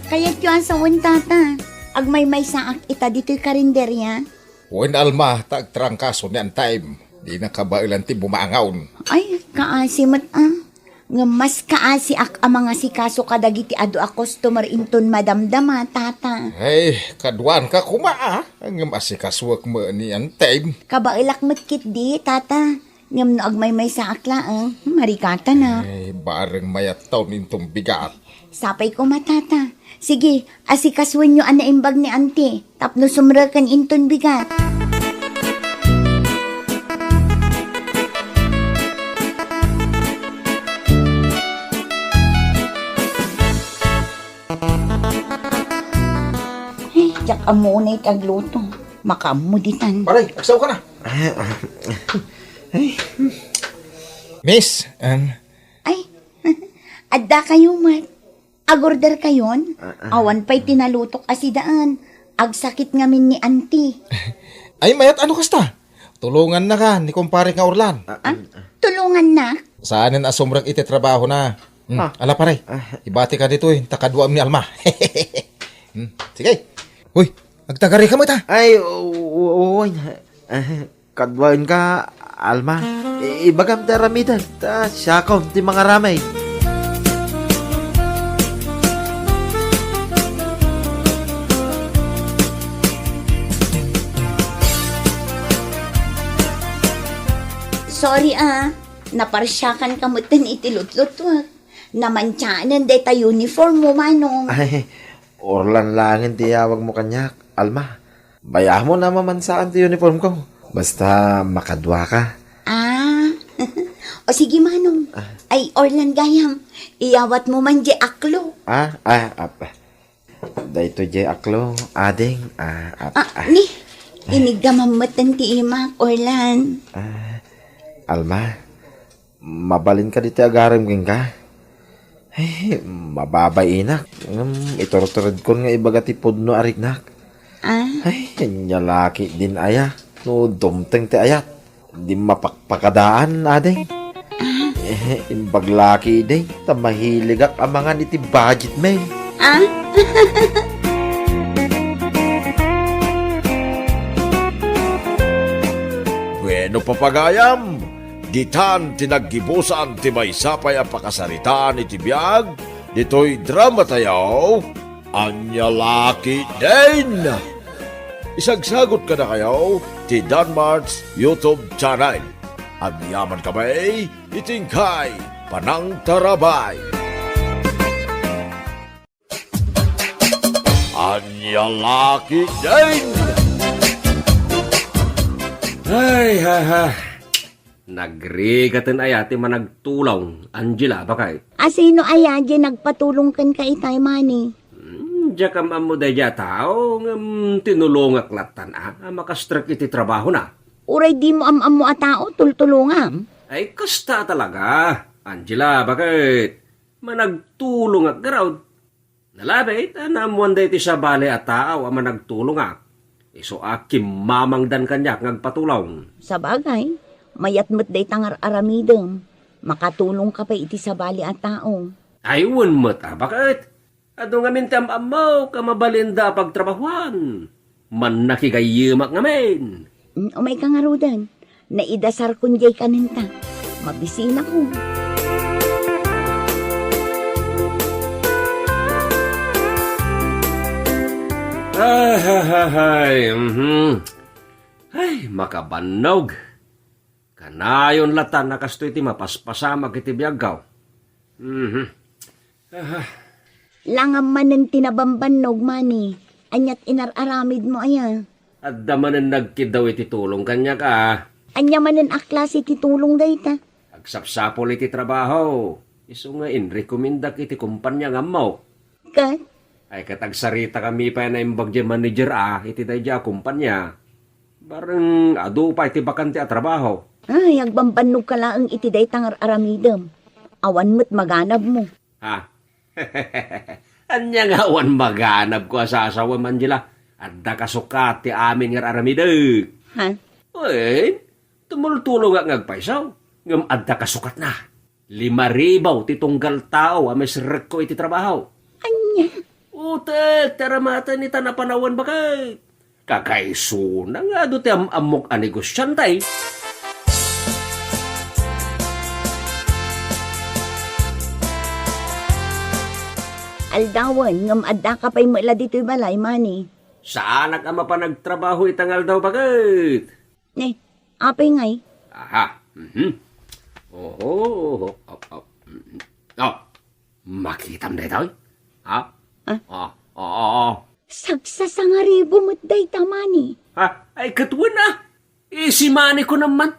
Kayatyo a sawen, Tata. Agmaymaysaak ita ditoy karinderia. Wen, Alma, ta agtrangkaso ni Antem. Dina kabaelan ti bumangaw. Ay, kaasi met, a. Ngem mas kaasiak a mangasikaso kadagiti adu a customer inton madamdama, Tata. Ay, kaduanka koma, a. Ngem asikasuek met ni Antem. Kabaelak met ketdi, Tata. Ngem no agmaymaysaak laeng, marikatanak. Ay, bareng mayat taon inton bigat. Sapay koma, Tata. Sige, asikasuenyo a naimbag ni Antem tapno sumreken inton bigat. Ay, diak ammo unay ti agluto. Makaammo ditan. Pare, agsaoka na. Ay. Miss, um, Ay, adda kayo met. Agorder kayon? Ah, ah. Awan pay ti nalutok a sidaan. Agsakit ngamin ni Antem. Ay, mayat, ano kasta? Tulongannaka ni kumpare nga Orlan. Ah, ah, tulongannak? Saanen a sumrek iti trabahona. Hmm, ah, ala, pare. Ah. Ibatika ditoy, ta kaduam ni Alma. Hmm, sige. Uy, agtagarika met, a. Ay, o-, o-, oy. Ah, Kaduaenka, Alma. I-, ibagam ti aramidek, ta siakon ti mangaramid. Sorry, a. Naparsiakanka metten iti lutlutuek. Namantianen dayta uniform mo, Manong. Ay, Orlan laengen ti iyawagmo kaniak, Alma. Bayamon a mamansaan ti uniformko. Basta makaduaka. Ah. O sige, Manong. Ah. Ay, Orlan gayam. Iyawatmo man diay aklo. Ah, ah, ah, ah. Daytoy diay aklo, ading. Ah, ah, ah, ni, ah. Inigdamam metten ti imak, Orlan. Ah, Alma. Mabalinka ditoy agarem kenka? Ay, mababainak. Ngem iturturedkon nga ibaga ti pudno a riknak. Ah? Ay, ania la ketdin aya. No dumteng ti ayat, di mapakpakadaan, ading. Ah? Eh, imbag la ketdin, ta mahiligak a mangan iti budget meal. Ah? Bueno, papagayam, ditan ti naggibusan ti maysa pay a pakasaritaan iti biag ditoy dramatayo, Ania la ketdin! Isagsagot kadakayo ti Danmart's YouTube channel. Agyamankami iti inkay panangtarabay. Ania la ketdin! Ay, ha, ha. Nagrigaten aya ti managtulong, Angela, baket? A, sino aya diay nagpatulong kenka itay, Manny? Hmm, diak am-ammo daydiay a tao, ngem tinulongak lattan a, a makastrek iti trabahona. Uray dimo am-ammo a tao, tultulongam? Ay, kasta talaga, Angela, baket? Managtulongak ngarud. Nalabit a naammoan daytoy sabali a tao a managtulongak. Isu a kimmamangdan kaniak nga agpatulong. Sabagay, mayat met dayta nga ar-aramidem. Makatulongka pay iti sabali a tao. Ay, wen met a, baket? Adu ngamin ti am-ammok a mabalinda a pagtrabahuan. Mannakigayyemak ngamin. Mm, umayka ngaruden. Naidasarkon diay kanenta. Mabisinako. Ay, ay, ay, ay, mhm. Ay, makabannog. Kanayon latan a kastoy ti mapaspasamak iti biagko. Mhm. Aha. Langam manen ti nabambannog, Manny. Aniat inar-aramidmo aya? Adda manen nagkiddaw iti tulong kaniak a. Ania manen a klase ti tulong dayta? Agsapsapul iti trabaho. Isu nga inrekomendak iti kompania nga ammok. Ket? Ay, ket agsaritakami pay a naimbag diay manager a iti daydiay a kompania. Bareng adu pay ti bakante a trabaho. Ay, agbambannogka laeng iti dayta nga ar-aramidem. Awan met maganabmo. Ha? Ania nga awan maganabko a sasawem, Angela? Adda kasukat ti amin nga ar-aramidek. Ha? Wen, tumultulongak nga agpayso, ngem adda kasukatna. Lima ribu ti tunggal tao a misrekko iti trabaho. Ania? Utek ti aramaten ita a panawen, baket. Kakaisuna nga adu ti am-ammok a negosiante. Aldawen, ngem addaka pay met la ditoy balay, Mani. Saanak a mapan agtrabaho ita nga aldaw, baket. Ne, apay ngay? Aha. Mhm. Oho, oho, op, op. Mhm. Oh, makitam daytoy? Ha? Ah? Ah, ah, ah, ah. Sagsasangaribo met dayta, Mani. Ha? Ay, ket wen, ah. Isi Mani ko naman.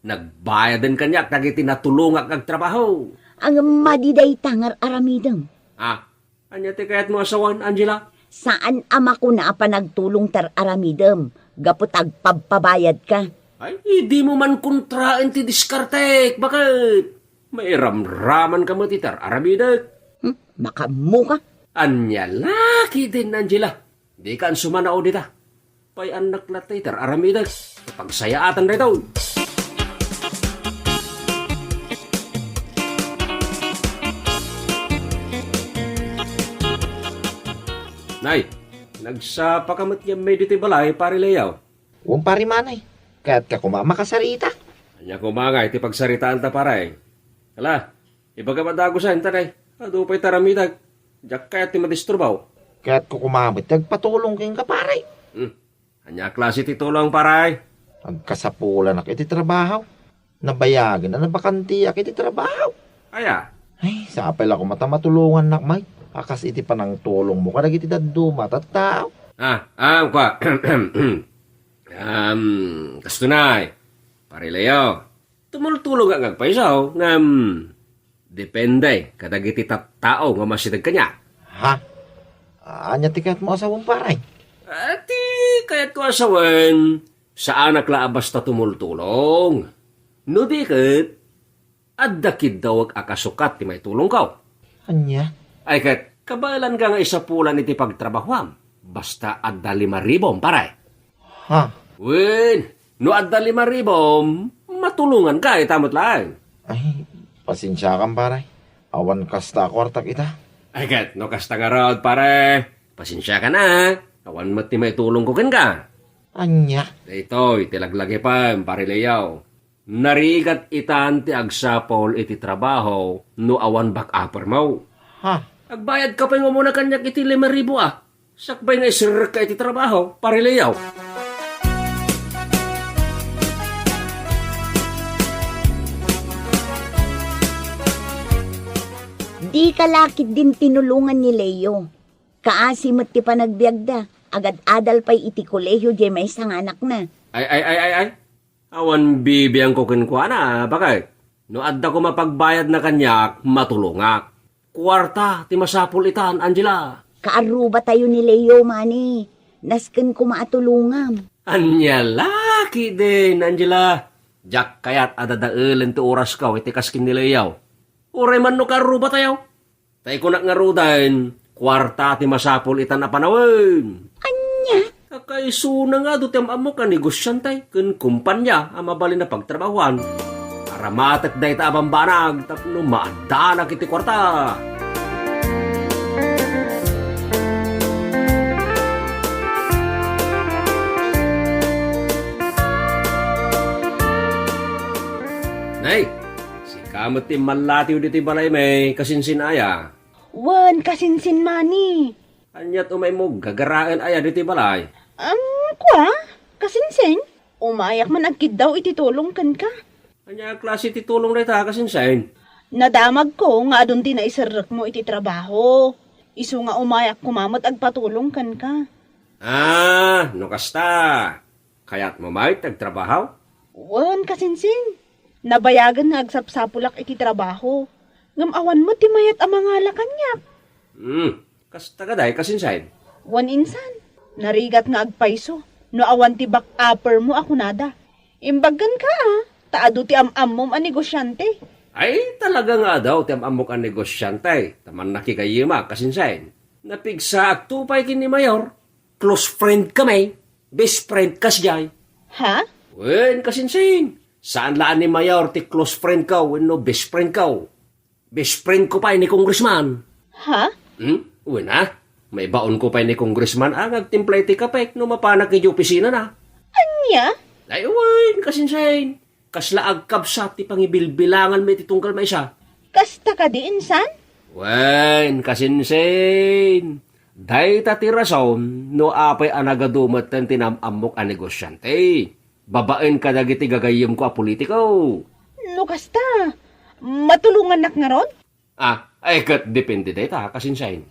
Nagbayaden kaniak dagiti natulongak nga agtrabaho. Ang madi dayta nga aramidem. Ah, ania ti kayatmo a sawen, Angela? Saan a makuna a panagtulong ti ar-aramidem gapu ta agpabpabayadka. Ay, dimo man kontraen ti diskartek, baket. Mairamramanka met iti ar-aramidek. Hmm, makaammoka. Ania la ketdin, Angela? Dikan sumanao dita. Pay-annak latta iti ar-aramidek. Pagsayaatan daytoy. Nay, nagsapaka met ngamin ditoy balay, Pare Leo? Wen, Pare Mani. Kayatka koma a makasarita. Ania koma ngay ti pagsaritaanta, pare? Ala, ibagam a dagusen, ta nay, adu pay ti aramidek. Diak kayat ti madisturbaw. Kayatko koma met ti agpatulong kenka, pare. Hmm. Ania a klase ti tulong, pare? Agkasapulanak iti trabaho. Nabayagen a nabakantiak iti trabaho. Aya? Ay, sapay la koma ta matulongannak, Mike. A kas iti panangtulongmo kadagiti dadduma a tattao. Ah, ah, kua. Um, kasto nay, Pare Leo. Tumultulongak nga agpayso, ngem depende kadagiti tattao nga umasideg kaniak. Ha? Ania ti kayatmo a sawen, pare? Ah, ti kayatko a sawen, saanak la a basta tumultulong. No di ket, adda kiddawek a kasukat ti maitulongko. Ania? Ay ket, kabaelanka nga isapulan iti pagtrabahoam. Basta adda lima ribom, pare. Ha? Wen, no adda lima ribom, matulonganka ita met laeng. Ay, pasensiakan, pare. Awan kasta a kuartak ita. Ay ket, no kasta ngarud, pare, pasensiakan a. Awan met ti maitulongko kenka. Ania? Daytoy ti laglagipem, Pare Leo. Narigat itan ti agsapul iti trabaho no awan back-uppermo. Ha? Agbayadka pay nga umuna kaniak iti lima ribu a. Sakbay nga iserrekka iti trabaho, Pare Leo. Dika la ketdin tinulongan ni Leo. Kaasi met ti panagbiagda, agad-adal pay iti kolehio diay maysa nga anakna. Ay, ay, ay, ay, ay. Awan bibiangko kenkuana, baket. No adda koma pagbayadna kaniak, matulongak. Kuarta ti masapul itan, Angela. Kaarrubatayo ni Leo, Mani. Nasken koma a tulongam. Ania la ketdin, Angela? Diak kayat a dadaelen ti orasko iti kas ken ni Leo. Uray man no kaarrubatayo. Ta ikunak ngaruden, kuarta ti masapul itan a panawen. Ania? Kakaisuna nga adu ti am-ammok a negosiante ken kompania a mabalin a pagtrabahoan. Aramatek dayta a bambanag tapno maaddanak iti kuarta. Nay, sika met ti mallatiw ditoy balaymi, kasinsin aya? Wen, kasinsin Mani. Aniat umaymo gagaraen aya ditoy balay? Am, kua, kasinsin? Umayak man agkiddaw iti tulong kenka. Ania a klase ti tulong dayta, kasinsin? Nadamagko nga adun ti naiserrekmo iti trabaho. Isu nga umayak koma met agpatulong kenka. Ah, no kasta. Kayatmo met ti agtrabaho? Wen, kasinsin. Nabayagen nga agsapsapulak iti trabaho. Ngem awan met ti mayat a mangala kaniak. Hmm, kasta kadi, kasinsin? Wen, insan. Narigat nga agpayso no awan ti back-uppermo a kunada. Imbag kenka a, ta adu ti am-ammom a negosiante. Ay, talaga nga adu ti am-ammok a negosiante, ta mannakigayyemak, kasinsin. Napigsaakto pay ken ni Mayor. Close friend kami. Best friend kas jay. Ha? Wen, kasinsin. Saan la a ni Mayor ti close friend ko wenno best friend ko. Best friend ko pay ni Congressman. Ha? Hmm? Wen a? Maibaonko pay ni Congressman a nga agtimpla iti kapek no mapanak idiay opisinana. Ania? Ay, wen, kasinsain. Kasla agkabsat ti pangibilbilanganmi iti tunggal maysa. Kasta kadi, insan? Wen, kasinsin. Dayta ti rason no apay a nagadu metten ti nam-ammok a negosiante babaen kadagiti gagayyemko a politiko. No kasta, matulongannak ngarud? Ah, ay, ket depende dayta, kasinsain.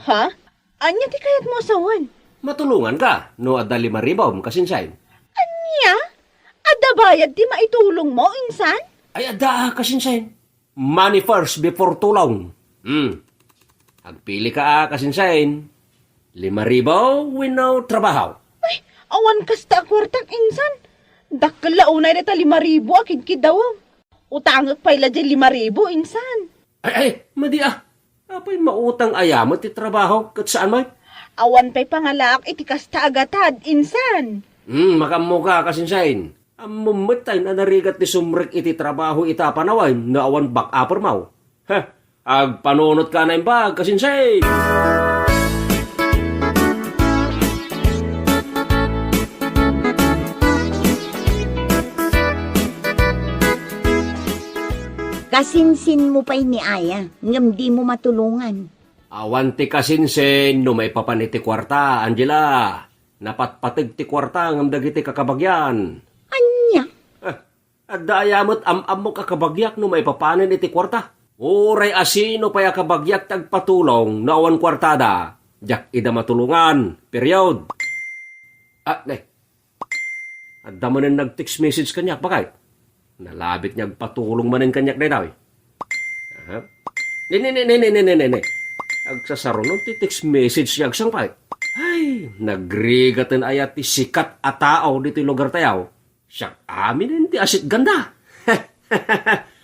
Ha? Ania ti kayatmo a sawen? Matulonganka no adda lima ribom, kasinsain. Ania? Adda bayad ti maitulongmo, insan? Ay, adda, kasinsain. Money first before tulong. Hmm. Agpilika, kasinsain. Lima ribu wenno trabaho? Ay, awan kasta a kuartak, insan. Dakkel la unay dayta lima ribu a kidkiddawem. Utangek pay la diay lima ribu, insan. Ay, ay, madi a. Apay mautang aya met ti trabaho ket saan met? Awan pay pangalaak iti kasta a gatad, insan. Hmm, makaammoka, kasinsain. Ammom met ta in-, a narigat ti sumrek iti trabaho ita a panawen no awan back upper mo. Heh, agpanunotka a naimbag, kasinsin! Kasinsinmo pay ni aya, ngem dimo matulongan. Awan ti kasinsin no maipapan iti kuarta, Angela. Napatpateg ti kuarta ngem dagiti kakabagian. Ania? Eh, adda aya met am-ammok a kabagiak no maipapanen iti kuarta? Uray asino pay a kabagiak ti agpatulong no awan kuartada, diak ida matulongan. Period. Ah, ne. Adda manen nag-text message kaniak, bakay? Nalabit nga agpatulong manen kaniak daytoy. Aha. Ne, ne, ne. Agsasaruno ti text message nga agsangpay. Ay, nagrigaten aya ti sikat a tao ditoy lugar tayo. Siak aminen ti asitganda.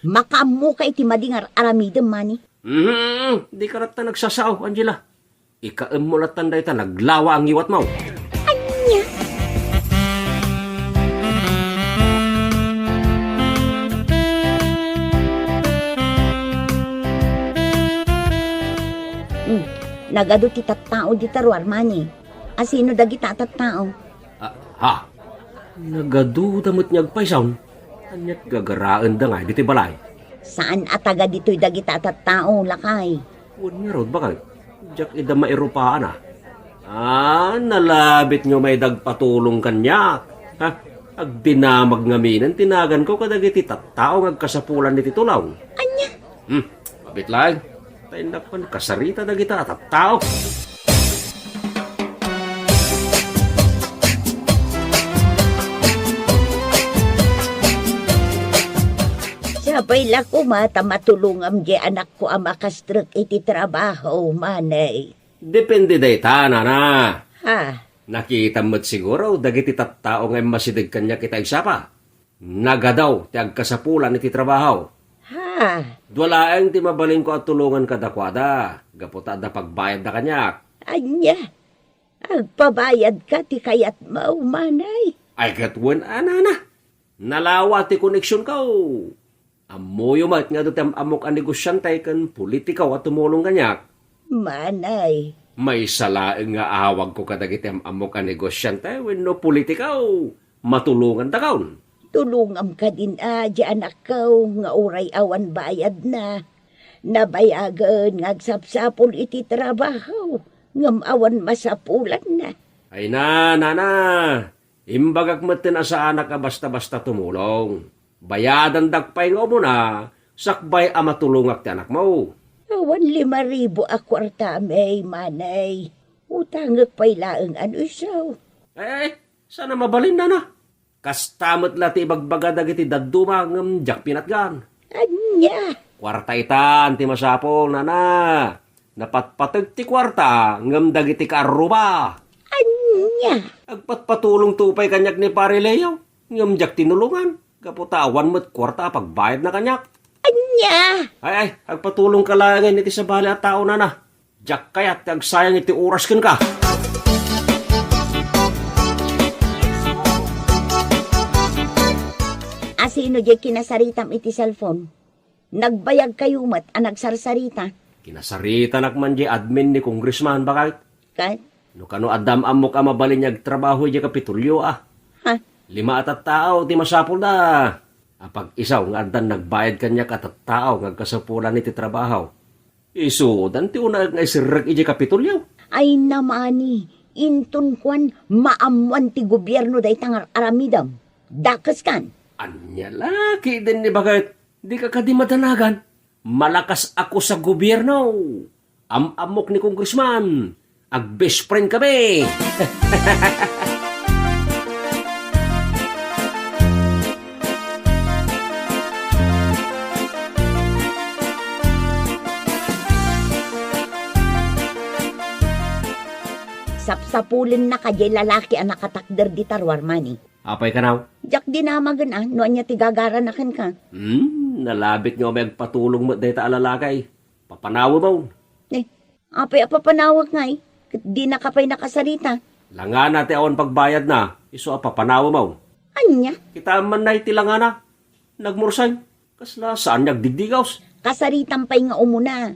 Makaammoka iti madi nga ar-aramidem, Manny. Mhm, dika latta nagsasao, Angela. Ikaemmo lattan dayta naglawa a ngiwatmo. Ania? Hmm, nagadu ti tattao dita ruar, Manny. Asino dagita a tattao? Ah, ha? Nagaduda met nga agpayso. Aniat gagaraenda nga ditoy balay? Saan a taga ditoy dagita a tattao, lakay? Wen ngarud, bakay? Diak ida mairupaana. Ah, nalabit nga umay dagpatulong kaniak. Ha? Agdinamag ngaminen ti naganko kadagiti tattao nga agkasapulan iti tulong. Ania? Hmm, mabit laeng. Ta innak man kasarita dagita a tattao. Sabay la koma ta matulongam diay anakko a makastrek iti trabaho, Manny. Depende dayta, nana. Ha? Nakitam met siguro dagiti tattao nga immasideg kaniak ita agsapa. Nagadu ti agkasapulan iti trabaho. Ha? Dua laeng ti mabalinko a tulongan kadakuada, gapu ta adda pagbayadda kaniak. Ania? Agpabayadka ti kayatmo, Manny? Ay, ket wen a, nana. Nalawa ti koneksionko. Ammoyo met nga adu ti am-ammok a negosiante ken politiko a tumulong kaniak. Manny. Maysa laeng nga awagko kadagiti am-ammok a negosiante wenno politiko. Matulongandakon. Tulongam kadin a, diay anakko nga uray awan bayadna. Nabayagen nga agsapsapul iti trabaho, ngem awan masapulanna. Ay na, nana, imbagak metten a saanak a basta-basta tumulong. Bayadandak pay nga umuna, sakbay a matulongak ti anakmo. Awan lima ribu a kuartam, Manny. Utangek pay laeng a no isu. Ay, ay, saan a mabalin, nana? Kasta met la ti ibagbaga dagiti dadduma ngem diak pinatgan. Ania? Kuarta itan ti masapul, nana. Napatpateg ti kuarta ngem dagiti kaarruba. Ania? Agpatpatulongto pay kaniak ni Pare Leo ngem diak tinulongan gapu ta awan met kuarta a pagbayadna kaniak. Ania? Ay, ay, agpatulongka laengen iti sabali a tao, nana. Diak kayat ti agsayang iti oras kenka. Asino diay kinasaritam iti cellphone? Nagbayagkayo met a nagsarsarita. Kinasaritanak man diay admin ni Congressman, bakay? Kat? No kano adda am-ammok a mabalin nga agtrabaho idiay Kapitolyo, a. Ha? Lima a tattao ti masapulda. Apag-isaw nga addan nagbayad kaniak a tattao nga agkasapulan iti trabaho. Isudan ti unaek nga iserrek idiay Kapitolyo. Ay namani, inton kuan, maammoan ti gobierno dayta nga ar-aramidem. Dakes kan. Ania la ketdin ni baket, dika kadi madanagan. Malakas a kusa gobierno. Am-ammok ni Congressman. Ag-best friend kami. Sapsapulenna kadiay lalaki a nakatakder dita ruar, Manny. Apay kanaw? Diak dinamagen a no ania ti gagarana kenka. Hmm, nalabit nga umay agpatulong met dayta a lalaki. Papanawem. Eh, apay a papanawek ngay? Ket dinaka pay nakasarita. Langana ti awan pagbayadna, isu a papanawem. Ania? Kitaem man nay ti langana. Nagmurseng. Kasla saan nga agdigdigaws. Kasaritam pay nga umuna.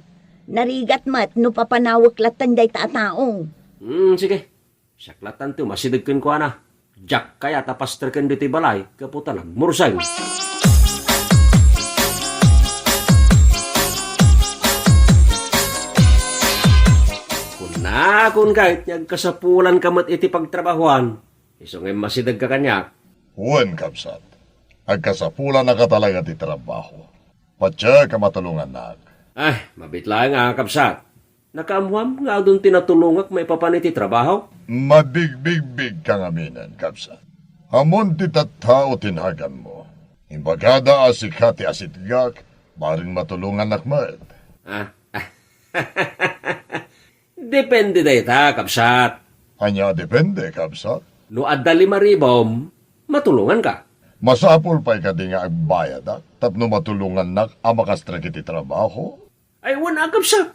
Narigat met no papanawek latta dayta a tao. Hmm, sige. Siak latta ti umasideg kenkuana. Diak kayat a pastreken ditoy balay gapu ta nagmurseng. Kunakon kayat nga agkasapulanka met iti pagtrabahoan. Isu nga immasidegka kaniak. Wen, kabsat. Agkasapulannaka talaga ti trabaho. Patiek a matulongannak. Ah, mabiit laeng a, kabsat. Nakaammoam nga adun ti natulongak maipapan iti trabaho? Mabigbigbigka ngaminen, kabsat. Ammon ti tattao ti naganmo. Imbagada a sika ti asitgak, bareng matulongannak met. Ah. Depende dayta, kabsat. Ania a depende, kabsat? No adda lima ribom, matulonganka. Masapul pay kadi nga agbayadak tapno matulongannak a makastrek iti trabaho? Ay, wen a, kabsat.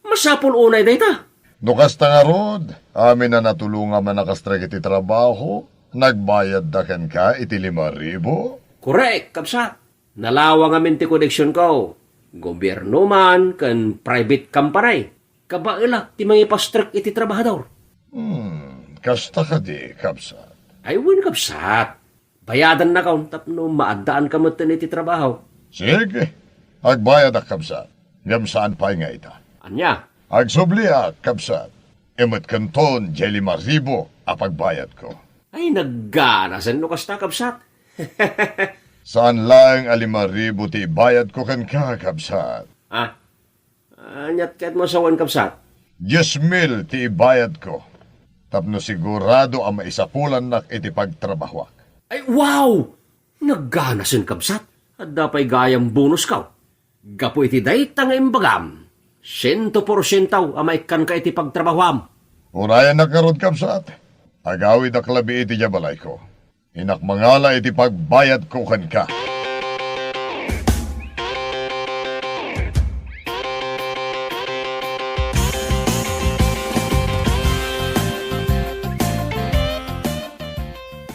Masapul unay dayta. No kasta ngarud, amin a natulongam a nakastrek iti trabaho, nagbayadda kenka iti lima ribu? Korek, kabsat. Nalawa ngamin ti koneksionko. Gobierno man ken private company. Kabaelak ti mangipastrek iti trabahador. Hmm, kasta kadi, kabsat? Ay, wen, kabsat. Bayadannakon tapno maaddaanka metten iti trabaho. Sige, agbayadak, kabsat. Ngem saan pay nga ita. Ania? Agsubliak, kabsat. Imetkenton diay lima ribu a pagbayadko. Ay, nagganasen no kasta, kabsat. Saan laeng a lima ribu ti ibayadko kenka, kabsat. Ah, aniat ket masawen, kabsat? Dies mil ti ibayadko tapno sigurado a maisapulannak iti pagtrabahoak. Ay, wow! Nagganasen, kabsat. Adda pay gayam bonusko. Gapu iti dayta nga imbagam, siento porsiento a maikkanka iti pagtrabahoam. Urayannak ngarud, kabsat. Agawidak labi iti diay balayko. Innak mangala iti pagbayadko kenka.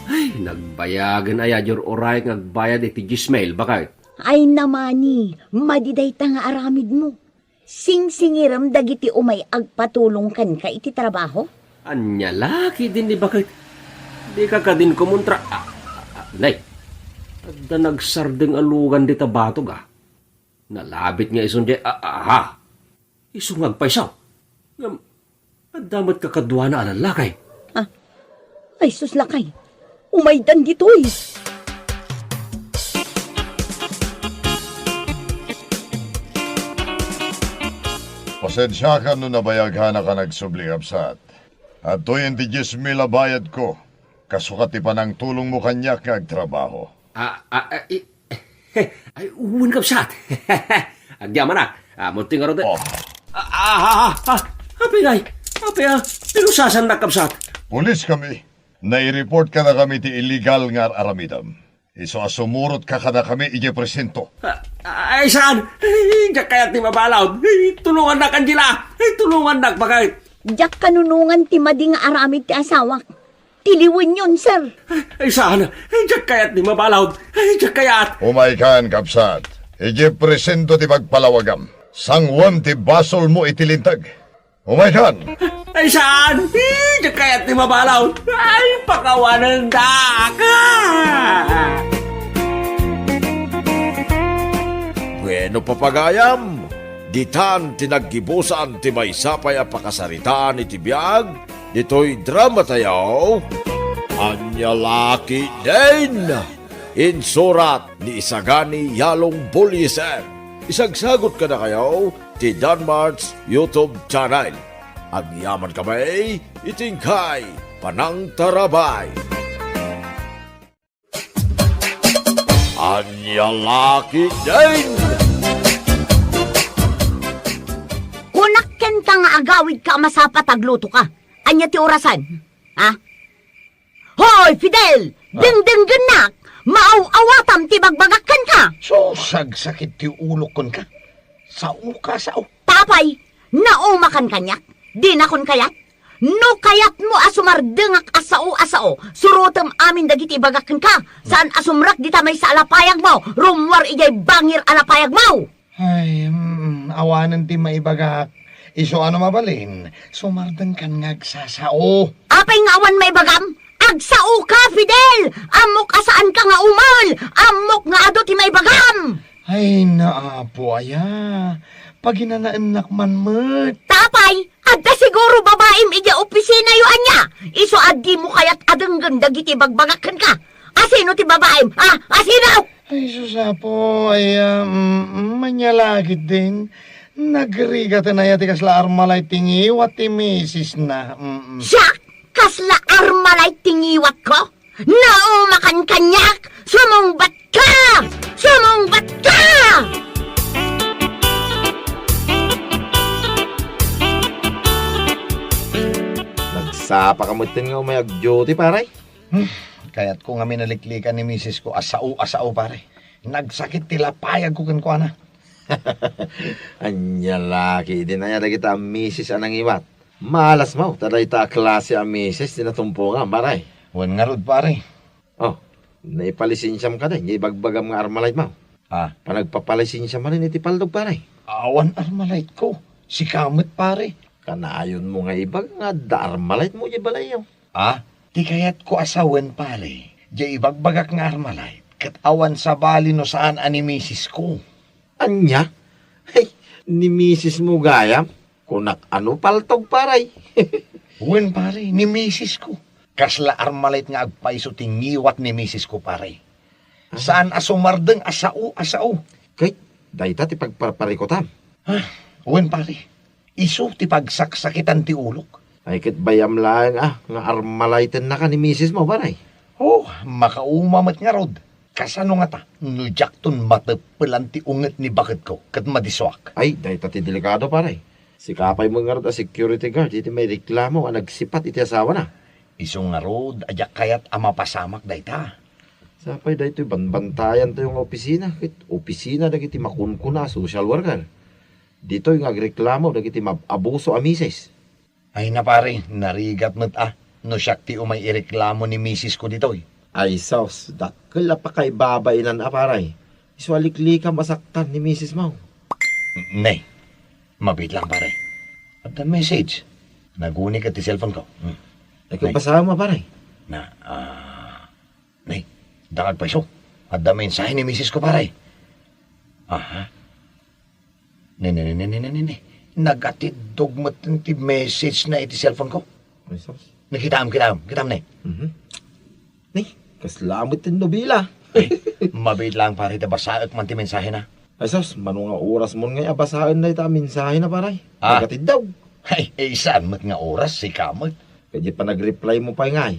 Ay, nagbayagen aya diay ur-urayen nga agbayad iti dies mil, baket? Ay namani, madi dayta nga aramidmo. Singsingirem dagiti umay agpatulong kenka iti trabaho? Ania la ketdin ni baket? Dika kadin kumontra. Ah, ah, ah, nay. Adda nagsardeng a lugan dita batog, ah. Nalabit nga isun diay, ah, ah, ah. Isu nga agpayso. Ngem, adda met kakaduana a lallaki. Ah, ay sus, lakay. Umaydan ditoy. Pasensiakan no nabayagkanak a nagsubli, kabsat. Adtoyen ti dies mil a bayadko. Kasukat ti panangtulongmo kaniak nga agtrabaho. Ah, ah, ah, i-, ay, wen, kabsat. Agyamanak. Ah, munti ngarud. Oh. Ah, ah, ah, ah, ah, apay ngay? Apay, ah, pinusasannak, kabsat. Pulis kami. Naireport kadakami ti illegal nga ar-aramidem. Isu a sumurotka kadakami idiay presinto. Ah, ah, ay, saan? Ay, diak kayat ti mabalud. Ay, tulongannak, Angela. Ay, tulongannak, baket. Diak kanunongan ti madi nga aramid ti asawak. Tiliwenyon, sir. Ay, saan? Ay, diak kayat ti mabalud. Ay, diak kayat. Umaykan, kabsat. Idiay presinto ti pagpalawagam. Sanguem ti basolmo iti linteg. Umaykan! Ay, saan? Eh, di kayat ti mabalaw. Ay, pakawanen da ka! Bueno, papagayam, ditan ti naggibusan ti maysa pay a pakasaritaan iti biag ditoy drama tayo. Ania la ketdin! Insurat ni Isagani Yalong Bullieser. Isagsagot kadakayo ti Danmart's YouTube channel. Agyaman kami iti inkay panangtarabay. Ania la ketdin! Kunak kenka nga agawidka a masapul a aglutoka. Ania ti orasen? Ha? Hoy, Fidel! Ah. Dengdenggennak! Maaw-awatam ti bagbagak kenka! So, sagsakit ti ulok kenka. Saoka, sao. Tapay, naumakan kaniak? Dinakon kayat? No kayatmo a sumardengak a sao a sao, surotem amin dagiti ibagak kenka. Saan a sumrek dita maysa a lapayagmo, rummuar idiay bangir a lapayagmo! Ay, mm, awanen ti maibagak. Isu a no mabalin, sumardengkan nga agsasao. Apay nga awan maibagam? Agsaoka, Fidel! Ammok a saanka nga umel! Ammok nga adu ti maibagam! Ay, naapo aya. Paginanaennak man met. Tapay, adda siguro babaim idiay opisinayo ania? Isu a dimo kayat a denggen dagiti ibagbagak kenka. Asino ti babaim? Ha? Asino? Ay, sus, Apo, ay, ah, mm, mm, ania la ketdin. Nagrigaten aya ti kasla Armalite ti ngiwat ti misisna. Mm, mm. Siak? Kasla Armalite ti ngiwatko? Naumakan kaniak! Sumungbatka! Sumungbatka! Nagsapaka metten nga umay agduty, pare? Hmm, kayatko ngamin a liklikan ni misisko a sao a sao, pare. Nagsakit ti lapayagko kenkuana. Ania la ketdin aya dagita a misis a nangiwat? Malasmo ta dayta a klase a misis ti natumpongam, pare. Wen ngarud, pare. Oh, naipalisensiam kadi, nga ibagbagam nga Armalite mo. Ah. Panagpapalisensia manen iti paldog, pare. Awan Armalite ko. Sika met, pare. Kanayonmo nga ibaga nga adda Armalite mo diay balayyo. Ah, ti kayatko a sawen, pare, diay ibagbagak nga Armalite, ket awan sabali no saan a ni misisko. Ania? Hey, ni misismo gayam? Kunak a no paltog, pare. Wen, pare, ni misisko. Kasla Armalite nga agpayso ti ngiwat ni misisko, pare. Ah. Saan a sumardeng a sao a sao. Ket dayta ti pagparparikutam. Ah, wen, pare. Isu ti pagsaksakitan ti ulok. Ay, ket bayam laeng a nga Armaletennaka ni misismo, pare. Oh, makauma met ngarud. Kasano ngata no diakton mateppelan ti unget ni bakedko ket madisuak? Ay, dayta ti delikado, pare. Sika pay met ngarud a security guard iti maireklamo a nagsipat iti asawana. Isu ngarud a diak kayat a mapasamak dayta. Sapay daytoy banbantayantayo nga opisina, ket opisina dagiti makunkuna a social worker. Ditoy nga agreklamo dagiti maab-abuso a misis. Ay na, pare, narigat met a no siak ti umay ireklamo ni misisko ditoy. Ay sus, dakkel a pakaibabainan a, pare. Isu a liklikam a saktan ni misismo. Ne, mabiit lang, pare. Adda message. Naguni ket ti cellphone ko. Hmm. Ay, ne. Basaem, pare. Na, ah, ne, dangag pay isu. Adda mensahe ni misisko, pare. Aha. Ne, ne, ne, ne, ne, ne, ne, ne. Nagatiddog met ti message na iti cellphone ko. Ay, sus. Ne, kitaem, kitaem, kitaem, ne. Mhm. Ne, kasla met ti nobela. Ay, mabiit lang, pare, ta basaek man ti mensahena. Ay, sus, mano nga oras mon ngay a basaen dayta a mensahena, pare? Ah. Nagatiddog. Ay, eh, saan met nga oras, sika met. Ket diay panagreply mo pay ngay.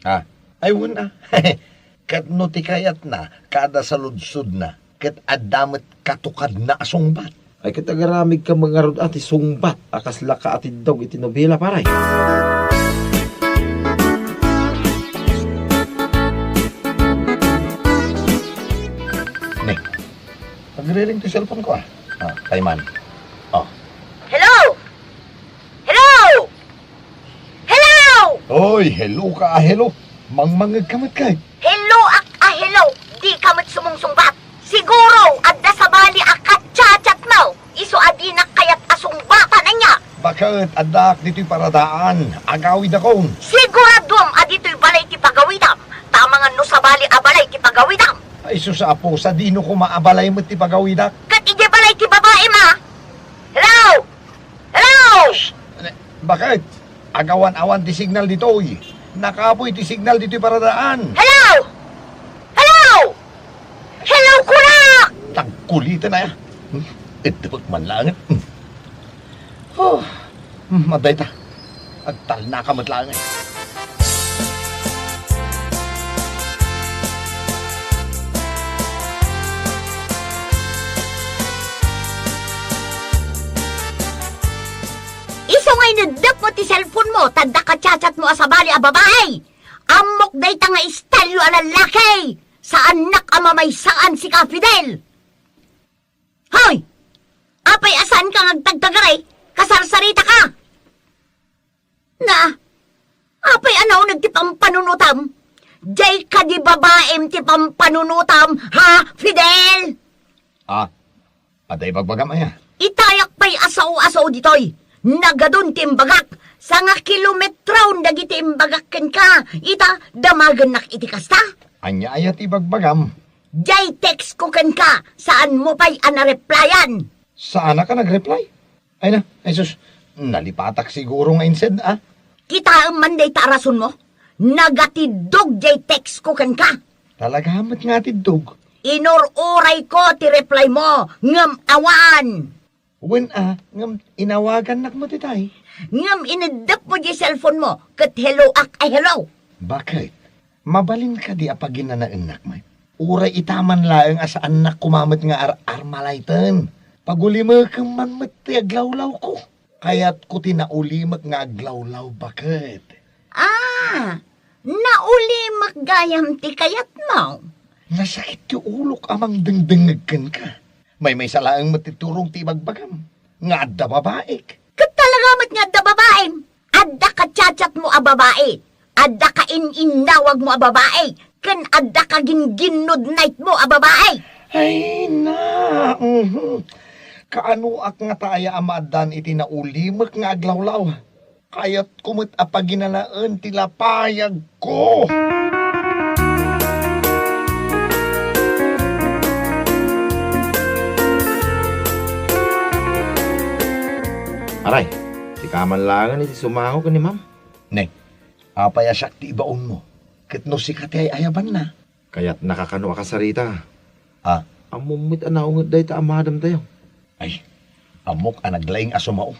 Ah. Ay, wen, ah. Ket no ti kayatna, kada saludsodna, ket adda met katukadna a sungbat. Ay, ket agaramidka met ngarud a ti sungbat a kasla kaatiddog iti nobela, pare. Ne, nagriring ti cellphone ko, ah. Ah, kayman. Oh. Hello? Hello? Hello! Oy, hello ka, ah, hello. Mangmangngeg ka met kay? Hello ak a hello, dika met sumungsungbat. Siguro, adda sabali a katchatchat mo. Isu a dinak kayat a sungbatan ania. Ket addaak ditoy paradaan, agawidakon. Siguraduam a ditoy balay ti pagawidam, ta amangan no sabali a balay ti pagawidam. Ay sus, Apo, sadino koma a balay met ti pagawidak? Ket idiay balay ti babaim a. Hello? Hello? Sus, ne-, baket? Agawan-awan ti signal ditoy. Nakapuy ti signal ditoy paradaan. Hello? Hello? Hello, kunak! Tagkuliten aya. Hmm? Iddepek man laeng. Hmm. Oh, hmm, adda ita. Agtalnaka met laeng. Isu nga ineddepmo ti cellphone mo, ta adda ka chat-chatmo a sabali a babae. Ammok dayta nga istalyo a lallaki. Saannak a mamaysaan sika, Fidel. Hoy! Apay a saanka nga agtagtagaray? Kasarsaritaka! Na, apay a nauneg ti pampanunotam? Diay kadi babaem ti pampanunotam, ha, Fidel? Ah, adda ibagbagam aya? Itayak pay a sao-sao ditoy. Nagadun ti imbagak. Sanga kilometron dagiti imbagak kenka. Ita, damagennak iti kasta. Ania aya ti ibagbagam? Diay text ko kenka, saanmo pay a nareplyan? Saanak a nagreply? Ay na, ay sus, nalipatak siguro nga insend, ah. Kitaem man dayta a rasonmo? Nagatiddog diay text ko kenka. Talaga met nga atiddog? Inur-urayko ti reply mo, ngem awan. Wen a, ngem inawagannak met itay. Ngem ineddepmo diay cellphone mo, ket hello-ak ay hello. Baket? Mabalin kadi a paginanaennak met? Uray ita man laeng a saannak koma met nga ar-armalayten. Pagulimekem man met ti aglawlawko. Kayatko ti naulimek nga aglawlaw, baket. Ah, naulimek gayam ti kayatmo? Nasakit ti ulok a mangdengdengngeg kenka. Maymaysa laeng met ti turong ti ibagbagam nga adda babaek. Ket talaga met nga adda babaem. Adda ka chat-chatmo a babae. Adda ka in-innawagmo a babae. Ken adda ka gin-good night mo a babae. Ay na, mhm. Kaanoak ngata aya a maaddaan iti naulimek nga aglawlaw? Kayatko met a paginanaen ti lapayagko. Aray, sika man laengen iti sumango ken ni Ma'am? Ne, apay a siak ti ibaonmo? Ket no sika ti ay-ayabanna? Kayatnaka kano a kasarita. Ah? Ammom met a naunget dayta a madamtayo. Ay, ammok a naglaing a sumao.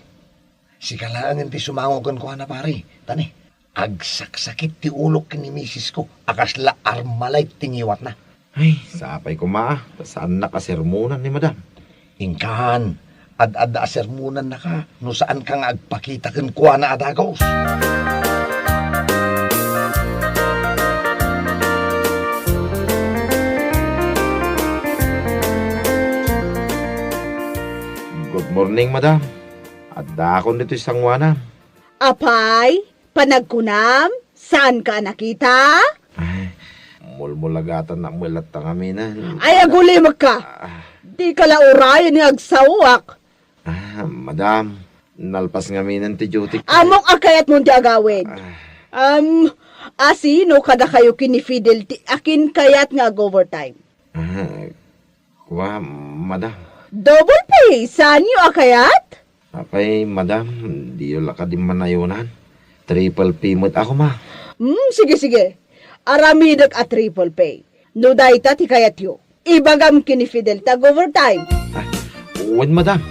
Sika laengen ti sumango kenkuana, pare. Ta ne, agsaksakit ti ulok ken ni misisko a kasla Armalite ti ngiwatna. Ay, sapay koma, ta saannak a sermonan ni Madam. Inkan, ad-adda a sermonannaka no saanka nga agpakita kenkuana a dagus. Good morning, Madam. Addaakon ditoy sangoanam. Apay, panagkunam, saanka a nakita? Ay, mulmulagatannak met latta ngaminen. Ay, agulimekka! Ah. Dika la urayen nga agsaoak. Ah, madam, nalpas ngaminen ti duty. Ammok a kayatmon ti agawid. Ah. Um, asino kadakayo ken ni Fidel ti akin kayat nga ag-overtime? Ah, Kua, madam. Double pay, saanyo a kayat? Apay, madam, diyo la kadi manayonan. Triple pay met ako, ma. Hmm, sige, sige. Aramidek a triple pay. No dayta ti kayatyo, ibagam ken ni Fidel ta ag-overtime. Ah, wen, madam.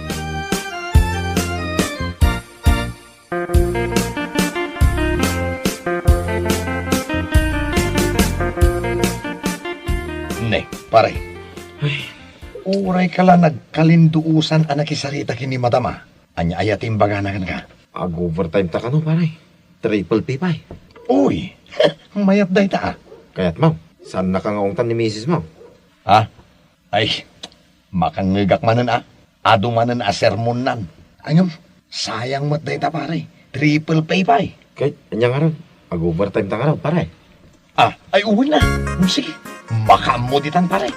Ne, pare. Ay. Uray ka la nagkalinduosan a nakisarita ken ni Madam, a. Ania aya ti imbagana kenka? Ag-overtime ta kano, pare. Triple pay pay. Uy, mayat dayta, a. Kayatmo, saannaka nga ungtan ni misis mo? Ha? Ay, makangngegak manen, a. Adu manen a sermonnan. Ngem, sayang met dayta, pare. Triple pay pay. Ket, ania ngarud? Ag-overtime ta ngarud, pare. Ah, ay, wen a. Hmm, sige. Makaammo ditan, pare.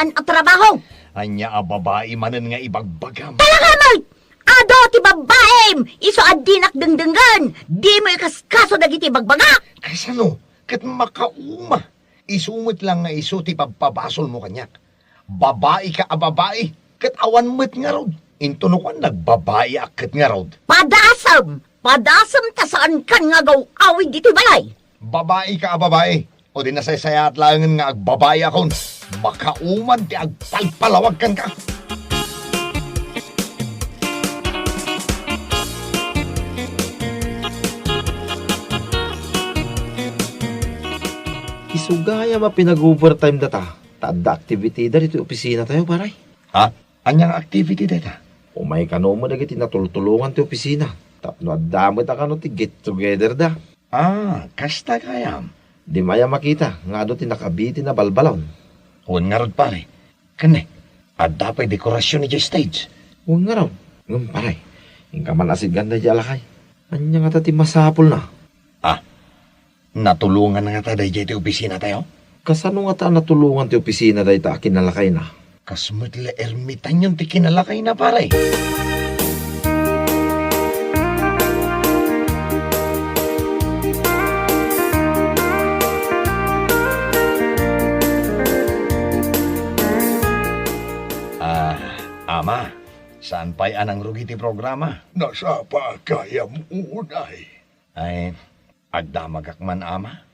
ket-an a trabaho. Ania a babai manen nga ibagbagam? Talaga met! Adu ti babaim! Isu a dinak dengdengen! Dimo ikaskaso dagiti ibagbagak! Kasano? Ket makauma. Isu met la nga isu ti pabpabasolmo kaniak. Babaika a babai, ket awan met ngarud. Intono kuan, nagbabaiak ket ngarud. Padasem! Padasem ta saankan nga agaw-awid iti balay! Babaika a babai, o di nasaysayaat laengen nga agbabaiakon. Makauman ti agpalpalawag kenka. Isu gayam a pinag-overtime data, ta adda activity da ditoy opisina tayo, paray. Ha? Ania nga activity dayta? Umay kano met dagiti natultulongan ti opisina, tapno adda met a kano ti get together da. Ah, kasta gayam. Di aya makita nga adu ti nakabitin a balbalon. Wen ngarud, pare. Ken ne, adda pay dekorasyon idiay stage. Wen ngarud. Ngem, pare, inka man a sitgan daydiay a lakay. Ania ngata ti masapulna? Ah, natulongan ngata daydiay ti opisina tayo? Kasano ngata a natulongan ti opisina dayta a kinalakayna? Kas met la ermitanyon ti kinalakayna, pare. Ah, Ama, saan pay a nangrugi ti programa? Nasapa gayam unay. Ay, agdamagak man, Ama.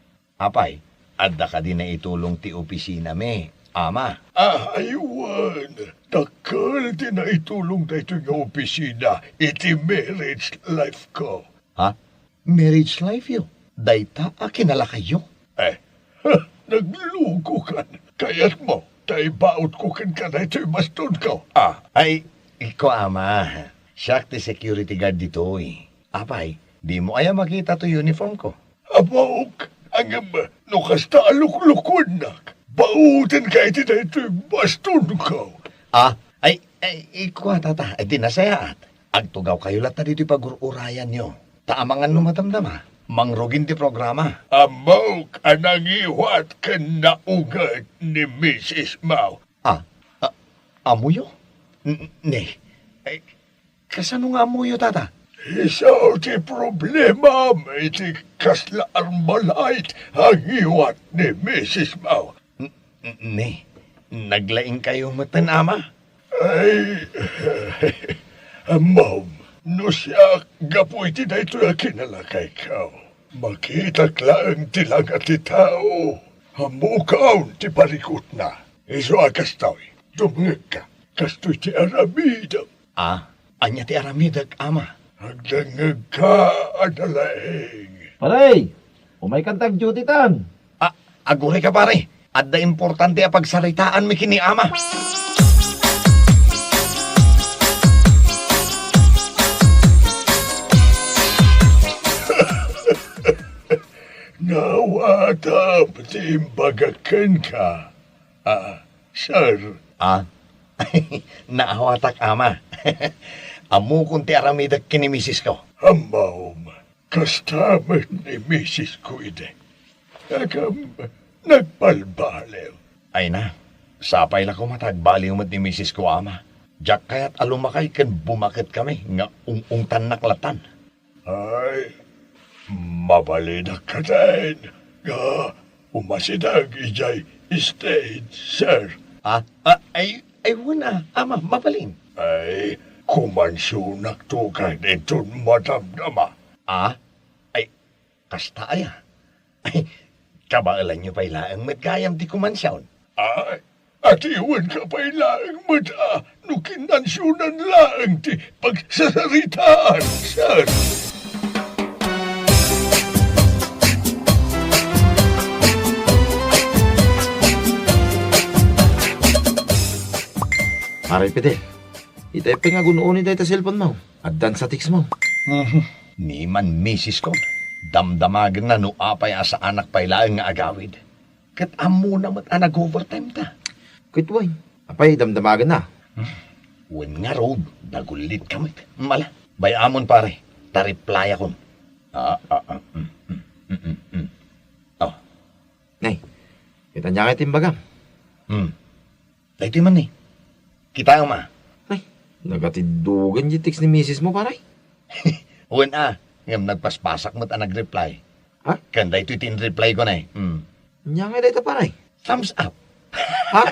Apay, adda kadi naitulong ti opisinami, Ama? Ay, wen, dakkel ti naitulong daytoy nga opisina iti marriage life ko. Ha? Marriage life yo? Dayta a kinalakayyo? Eh, naglugokan. Kayatmo ta ibautko kenka daytoy bastonko? Ah, ay, iko, Ama. Siak ti security guard ditoy. Apay, dimo aya makita toy uniform ko? Ammok, ngem no kasta a luklukuennak, baotenka iti daytoy bastonko. Ah, ay, ay, ikua, tata, ay, di nasayaat. Agtugawkayo latta ditoy pagur-urayanyo. Ta amangan no madamdama, mangrugin ti programa. Ammok a nangiwat ken nauget ni Misis Mao. Ah, ah, ammoyo? N-, ne, ay, kasano nga ammoyo, tata? Isu ti problemam iti kasla Armalite a ngiwat ni Misis Mao. N-, n-, ne, naglaingkayo metten, Ama? Ay, Mom, no siak, gapu iti daytoy a kinalakayko, makitak laeng ti langa ti tao. Ammok ti parikutna. Isu a kastoy, dumngegka. Kastoy ti aramidem. Ah, ania ti aramidek, Ama? Agdengngegka a nalaing. Pare, umaykan ta ag-duty-tan. Ah, agurayka, pare. Adda importante a pagsaritaanmi ken ni Ama. Naawatam ti imbagak kenka. Ah, sir. Ah? Naawatak, Ama. Ammokon ti aramidek ken ni misisko. Ammom, kasta met ni misisko idi. Ngem, nagbalbaliw. Ay na, sapay la koma ta agbaliw met ni misisko, Ama. Diak kayat a lumakay ken bumaket kami nga ung-ungtannak lattan. Ay, mabalinak katen nga umasideg idiay stage, sir. Ah, ah, ay, ay, wen a, Ama, mabalin. Ay, kumansionakto ken inton madamdama. Ah? Ay, kasta aya? Ay, kabaelanyo pay laeng met gayam ti kumansion. Ay, adiwenka pay laeng met a no kinansionan laeng ti pagsasaritaan, sir. Pare Fidel, itay pay nga gun-oni dayta cellphone mo. Addan sa text mo. Mhm. Ni man misis ko, damdamagenna no apay a saanak pay laeng nga agawid. Ket ammona met a nag-overtime ta. Ket wen, apay damdamagenna? Hmm. Wen ngarud, nagullit ka met. Mala, bay-amon, pare. Ta replyakon. Ah, ah, ah, mm, mm, mm, mm, mm. Oh. Nay, ket ania ngay ti imbagam? Hmm. Daytoy man ni. Kitaem a. Ay, nagatiddogan diay text ni misis mo, pare. Wen a, ngem nagpaspasak met a nag-reply. Ha? Ken daytoy ti in-reply ko na eh. Hmm. Ania ngay dayta, pare? Thumbs up. Ha?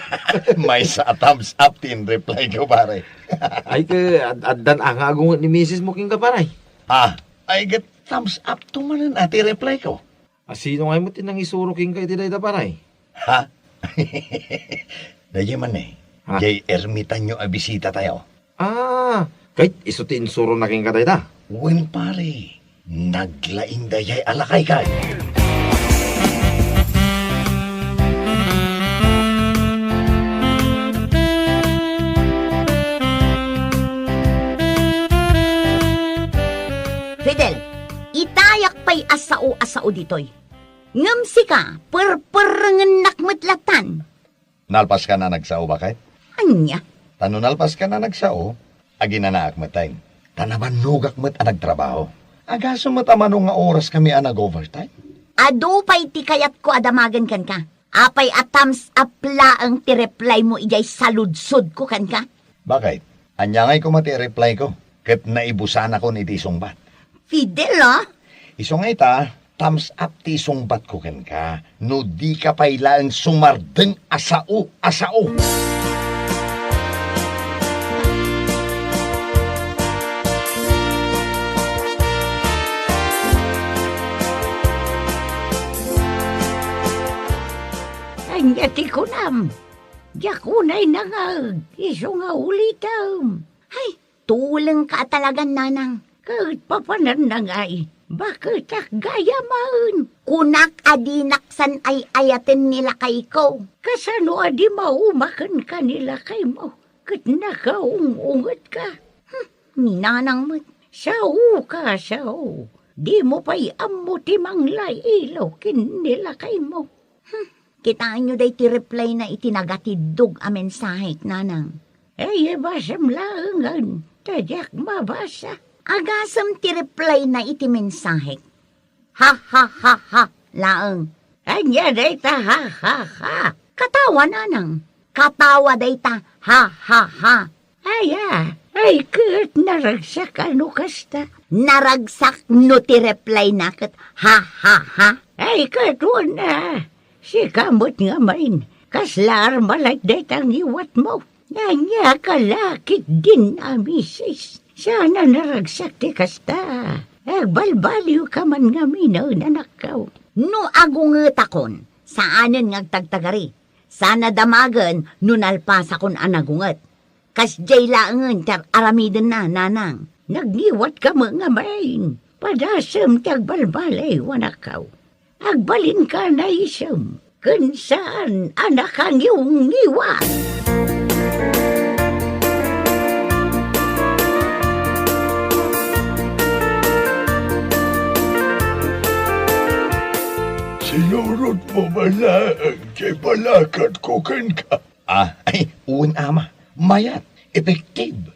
Maysa a thumbs up ti in-reply ko, pare. Ay, ket ad-, addan a nga agunget ni misis mo kenka, pare? Ha? Ay, ket thumbs up to manen a ti reply ko. A, sino ngay met ti nangisuro kenka iti dayta, pare? Ha? Daydiay man eh. Ha? Diay ermitanyo a bisita tayo. Ah, ket isu ti insurona kenka dayta? Wen, pare. Naglaing daydiay a lakay kay. Fidel, itayak pay a sao a sao ditoy. Ngem sika, perperengennak met latan. Nalpaskan a nagsao, baket? Ania? Ta no nalpaskan a nagsao, aginanaak met, ta nabannogak met a nagtrabaho. Agasem met a mano nga oraskami a nag-overtime. Adu pay ti kayatko a damagen kenka. Apay a thumbs up laeng ti reply mo idiay saludsodko kenka? Baket? Ania ngay koma ti reply ko? Ket naibusanakon iti isungbat. Fidel, ah? Isu nga ita, thumbs up ti isungbatko kenka, no dika pay laeng sumardeng a sao a sao. Ania ti kunam? Diak unay nangaeg, isu nga ulitem. Ay, tulengka a talagan, nanang. Ket papananna ngay, baketak gayamen. Kunak a dinak san ay-ayaten ni lakayko. Kasano a di mauma kenka ni lakaymo, ket nakaung-ungetka? Hmm, ni nanang met. Saoka, sao. Dimo pay ammo ti manglay-ilaw ken ni lakaymo. Hmm, kitaenyo daytoy reply na iti nagatiddog a mensahek, nanang. Ay, ibasam laengen, ta diak mabasa. Agasem ti reply na iti mensahek. Ha, ha, ha, ha, laeng. Ania dayta ha, ha, ha? Katawa, nanang. Katawa dayta ha, ha, ha. Aya, ay ket naragsak a no kasta. Naragsak no ti reply na ket ha, ha, ha. Ay ket wen a, sika met ngamin, kasla armalite dayta ngiwatmo. Ania ka la ketdin a misis? Saan a naragsak ti kasta. Agbalbaliwka man ngamin, anakko. No agungetakon, saanen nga agtagtagari. Saan a damagen no nalpasakon a nagunget. Kasdiay laengen ti ar-aramidenna, nanang. Nagngiwatka met ngamin. Padasem ti agbalbaliw, anakko. Agbalinka a naisem ken saan a nakangiwngiwat. Sinurotmo man laeng ti palakatko kenka. Ah, ay, wen, ama. Mayat, effective.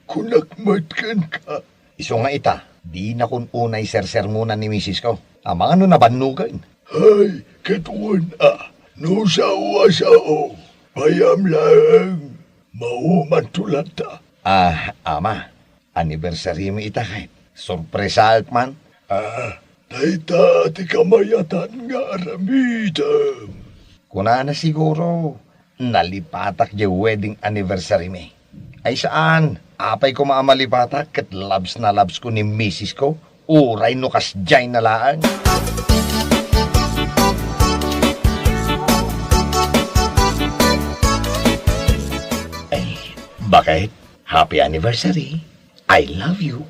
Kunak met kenka. Isu nga ita, dinakon unay sersermonan ni misisko. Amangan no nabannogen. Ay, ket wen a, no sao a sao, payam laeng, maumanto latta. Ah, ama, anniversary mi ita ket. Sorpresaek man. Ah, dayta ti kamayatan nga aramidem. Kunana siguro, nalipatak diay wedding anniversary mi. Ay saan, apay koma a malipatak ket labs na labs ko ni misis ko, uray no kasdiay na laeng. Ay, baket, happy anniversary. I love you.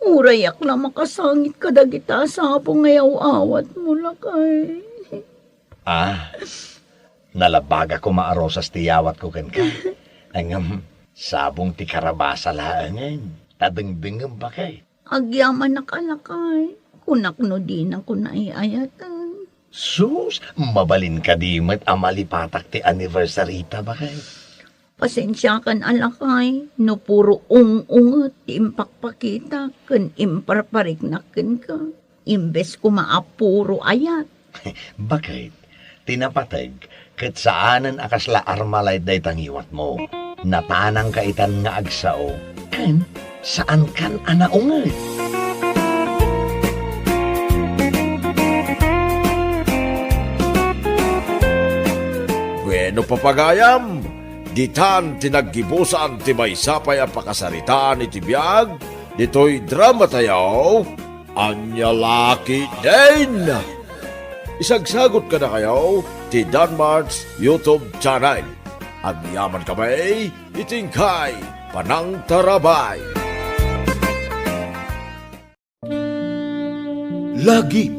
Urayak la makasangit kadagita a sabong nga yaw-awatmo, lakay. Ah, nalabaga koma a rosas ti yawatko kenka. Ngem, sabong ti karabasa laengen. Ta dengdengngem, baket. Agyamanak a lakay. Kunak no dinakon ay-ayaten. Sus, mabalin kadi met a malipatak ti anniversary ta, baket. Pasensiakan a lakay, no puro ung-unget ti impakpakitak ken imparpariknak kenka, imbes koma a puro ayat. Baket, ti napateg, Ket saanen a kasla Armalite dayta ngiwatmo. Natanangka itan nga agsao, ken saankan a naunget. Bueno, papagayam, ditan ti naggibusan ti maysa pay a pakasaritaan iti biag ditoy dramatayo. Ania la ketdin? Isagsagot kadakayo ti Danmart's YouTube channel. Agyamankami iti inkay panangtarabay. Lagi.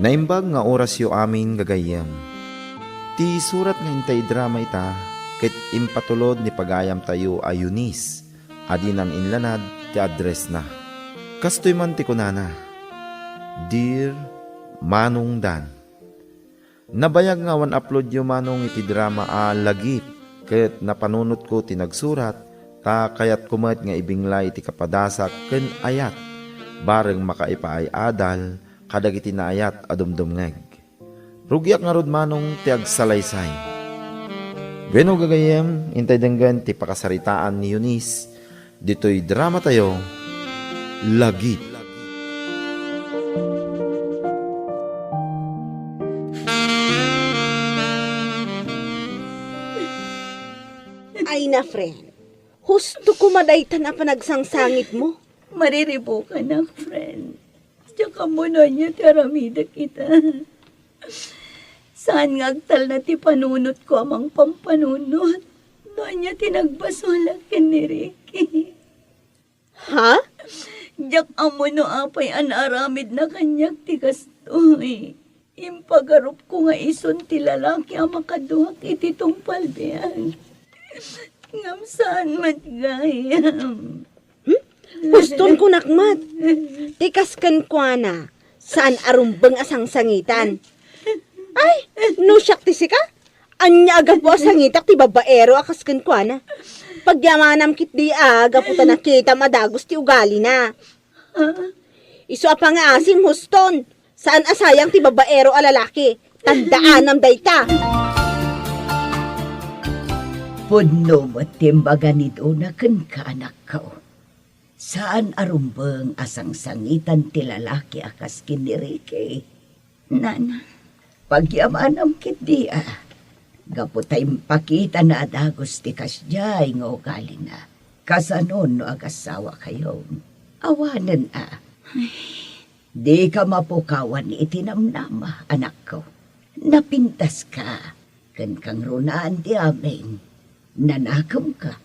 Naimbag nga orasyo amin, gagayyem. Ti surat nga intay idrama ita ket impatulod ni pagayamtayo a Eunice a dinan inlanad ti addressna. Kastoy man ti kunana, "Dear Manong Dan, nabayag nga awan uploadyo manong iti drama a Lagip ket napanunotko ti nagsurat ta kayatko met nga ibinglay ti kapadasak ken ayat bareng makaipaay-adal kadagiti naayat a dumdumngeg. Rugiak ngarud manong ti agsalaysay." Wenno gagayyem, intay denggen ti pakasaritaan ni Eunice ditoy dramatayo, Lagip. Ay na, friend. Husto koma daytan a panagsangsangitmo. Mariribukanak, friend. Diak ammo no ania ti aramidek ita. Saan nga agtalna ti panunotko a mangpampanunot no ania ti nagbasolak ken ni Ricky. Ha? Diak ammo no apay a naaramidna kaniak ti kastoy. Impagarupko nga isun ti lalaki a makaduak iti tungpal biag. Ngem saan met gayam. Hmm? Huston kunak met. Ti kas kenkuana, saan a rumbeng a sangsangitan. Ay, no siak ti sika, ania a gapu a sangitak ti babaero a kas kenkuana? Pagyamanam ketdi a gapu ta nakitam a dagus ti ugalina. Isu a pangaasim, Huston. Saan a sayang ti babaero a lalaki. Tandaanam dayta. Pudno met ti imbaga ni Dona kenka, anakko. Saan a rumbeng a sangsangitan ti lalaki a kas ken ni Ricky. Nana, pagyamanam ketdi a, gapu ta impakitana a dagus ti kasdiay nga ugalina. Kasano no agassawakayo? Awanen a. Ay. Dika mapukawan iti namnama, anakko. Napintaska, ken kangrunaan ti amin. Nanakemka.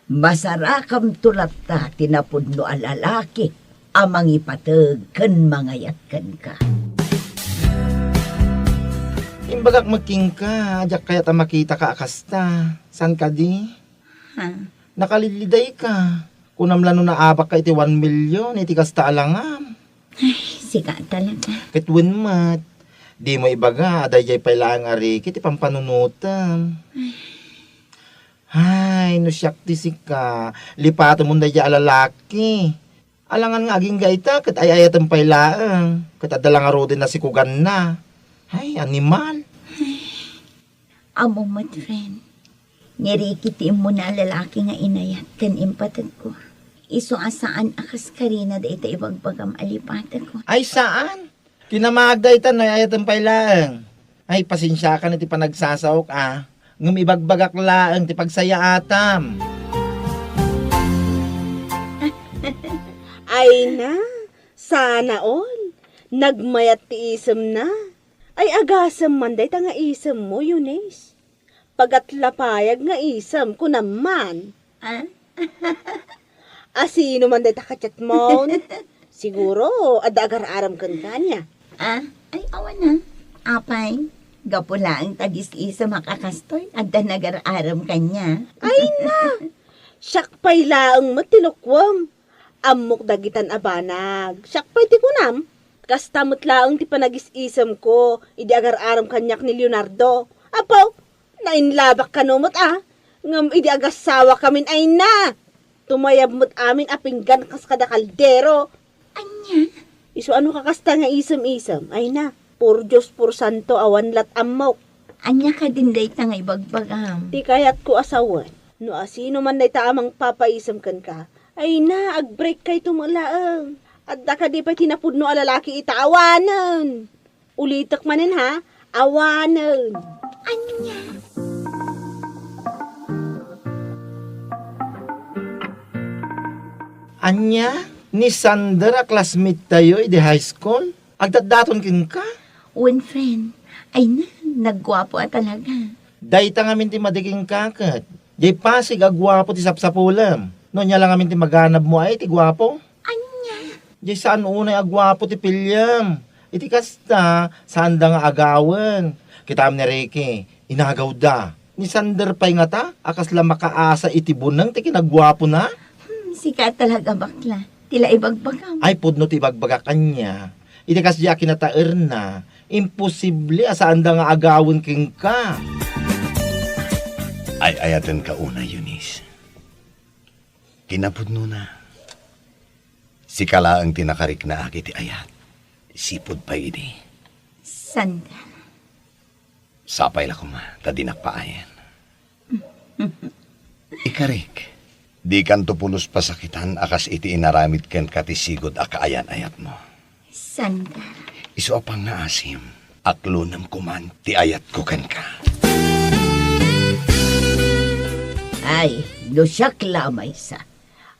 Masarakamto latta ti napudno a lalaki a mangipateg ken mangayat kenka. Imbagak met kenka, diak kayat a makitaka a kasta. Saan kadi? Ha? Nakalidlidayka. Kunam la no naabakka iti one million iti kasta a langam. Ay, sika talaga. Ket wen met, dimo ibaga a daydiay pay laeng a Ricky ti pampanunotem. Ay. Ay, no siak ti sika, lipatemon daydiay a lalaki. Alangan nga agingga ita ket ay-ayatem pay laeng, ket adda la ngaruden a sikuganna. Ay, animal. Ay. Ammom met, friend. Ni Ricky ti immuna a lalaki nga inayat ken impategko. Isu a saan a kaskarina dayta ibagbagam a lipatekon. Ay, saan? Kinamag dayta no ay-ayatem pay laeng. Ay, pasensiakan iti panagsasaok a. Ngem ibagbagak laeng ti pagsayaatam. Ay na, sana all. Nagmayat ti isemna. Ay, agasem man dayta nga isemmo, Eunice. Pagatlapayag nga isem, kunam man. Ah? A sino man dayta ka-chatmon? Siguro, adda agar-arem kenka ania? Ah? Ay, awan a. Apay, gapu laeng ta agis-isem a kastoy, adda nagar-arem kaniak. Ay na! Siak pay laeng met ti lukuem. Ammok dagitan a banag. Siak pay ti kunam, kasta met laeng ti panagis-isemko idi agar-arem kaniak ni Leonardo. Apo, nainlabak kano met a, ngem idi agassawakamin ay na! Tumayab met amin a pinggan kas kada kaldero. Ania? Isu a no kakasta nga isem-isem, ay na, por Dios, por santo, awan lat ammok. Ania kadin dayta nga ibagbagam? Ti kayatko a sawen, no asino man dayta a mangpapaisem kenka, ay na, agbreak kayto met laeng. Adda kadi pay ti napudno a lalaki ita? Awanen! Ulitek manen, ha? Awanen! Ania? Ania? Ni Sander a classmate tayo idi high school? Agdatdaton kenka? Wen, friend. Ay na, nagguapo a talaga. Dayta ngamin ti madi kenka ket. Diay Pasig a guapo ti sapsapulem. No ania la ngamin ti maganabmo ay ti guapo? Ania? Diay saan unay a guapo ti piliem. Iti kasta, saanda nga agawen. Kitam ni Ricky, inagawda. Ni Sander pay ngata, a kasla makaasa iti buneng ti kinaguapona? Hmm, sika talaga bakla. Ti la ibagbagam. Ay, pudno ti ibagbagak ania. Iti kasdiay a kinataerna, imposible a saanda nga agawen kenka. Ay-ayatenka unay, Eunice. Kinapudnona, sika laeng ti nakariknaak iti ayat. Sipud pay idi. Sander. Sapay la koma, ta dinak paayen. Ikarik, dikanto pulos pasakitan a kas iti inaramid kenka ti sigud a kaayan-ayatmo. Sander. Isu a pangngaasim, aklonem koman ti ayatko kenka. Ay, no siak la a maysa,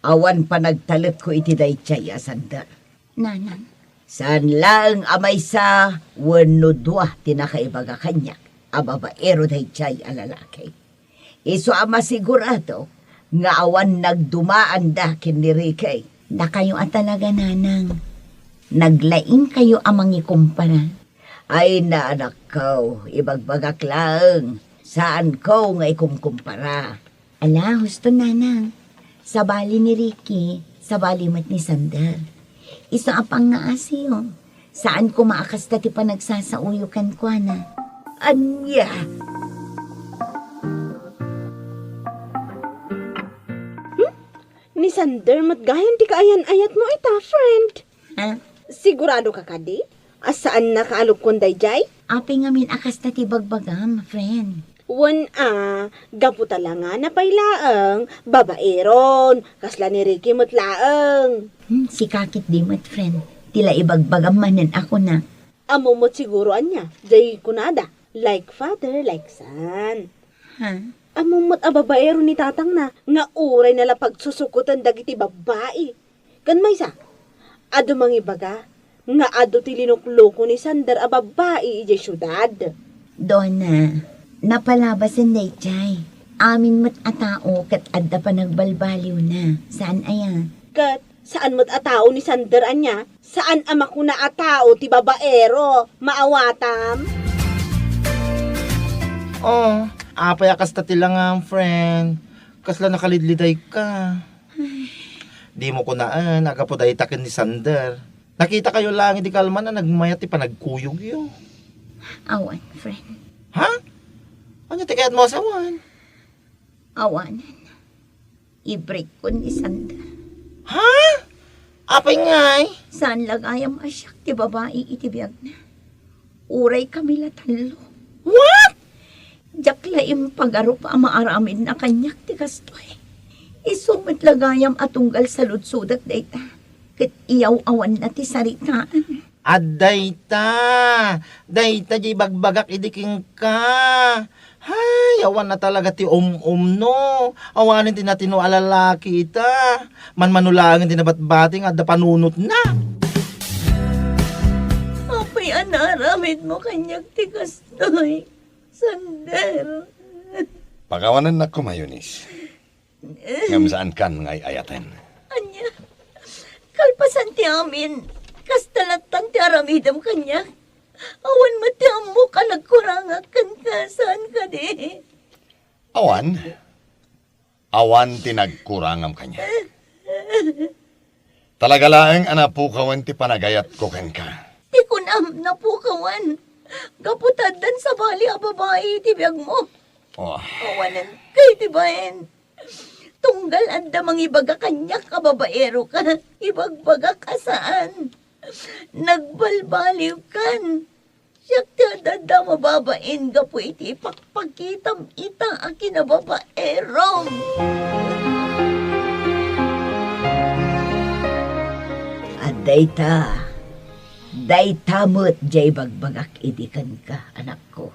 awan panagtalekko iti daydiay a Sander. Nanang. Saan laeng a maysa wenno dua ti nakaibaga kaniak a babaero daydiay a lalaki. Isu a masigurado nga awan nagdumaanda ken ni Ricky. Dakayo a talaga, Nanang. Naglaingkayo a mangikumpara. Ay, na, anakko, ibagbagak laeng, saanko nga ikumkumpara. Ala, husto, Nanang. Sabali ni Ricky, sabali met ni Sander. Isu a pangngaasim, saan koma a kasta ti panagsasaoyo kenkuana. Ania? Hmm? Ni Sander met gayam ti kaayan-ayatmo ita, friend. Ha? Siguradoka kadi a saannaka a lukkon daydiay? Apay ngamin a kasta ti bagbagam, friend? Wen a, gapu ta langana pay laeng, babaeron, kasla ni Ricky met laeng. Hmm, sika ketdi met, friend. Ti la ibagbagam manen a kunak. Ammom met siguro ania, jay kunada, like father, like son. Ha? Ammom met a babaero ni tatangna nga uray na la pagsusukoten dagiti babbai. Ken maysa, adu mangibaga nga adu ti linukloko ni Sander a babbai idiay siudad. Donna, napalabasen daydiay. Amin met a tao ket adda panagbalbaliwna. Saan aya? Ket saan met a tao ni Sander ania? Saan a makuna a tao ti babaero? Maawatam? Oh, apay a kasta ti langam, friend? Kasla nakalidlidayka. Dimo kunaen a gapu dayta ken ni Sander. Nakitakayo laeng idi kalman a nagmayat ti panagkuyogyo. Awan, friend. Ha? Ania ti kayatmo a sawen? Awanen. Ibreak ko ni Sander. Ha? Apay ngay? Saan la gayam a siak ti babai iti biagna. Uray kami la tallo. What? Diak la impagarup a maaramidna kaniak ti kastoy. Isu met la gayam a tunggal saludsodek dayta. Ket iyaw-awanna ti saritaan. Adda ita. Dayta diay ibagbagak idi kenka. Hay, awan a talaga ti um-um no. Awanen ti natino a lalaki ita. Manmano laengen ti nabatbati nga adda panunotna. Apay a naaramidmo kaniak ti kastoy, Sander? Pakawanennak koma, Eunice. Ngem saankan nga ay-ayaten. Ania? Kalpasan ti amin, kasta lattan ti aramidem kaniak. Awan met ti ammok a nagkurangak kenka, saan kadi? Awan. Awan ti nagkurangam kaniak. Talaga laeng a napukawen ti panagayatko kenka. Ti kunam, napukawen. Gapu ta addan sabali a babai iti biagmo. Oh. Awanen kay ti bain. Tunggal adda mangibaga kaniak a babaeroka, ibagbagak a saan. Nagbalbaliwkan. Siak ti adda mababain gapu iti ipakpakitam ita a kinababaerom. Adda ita, dayta met diay ibagbagak idi kenka, anakko.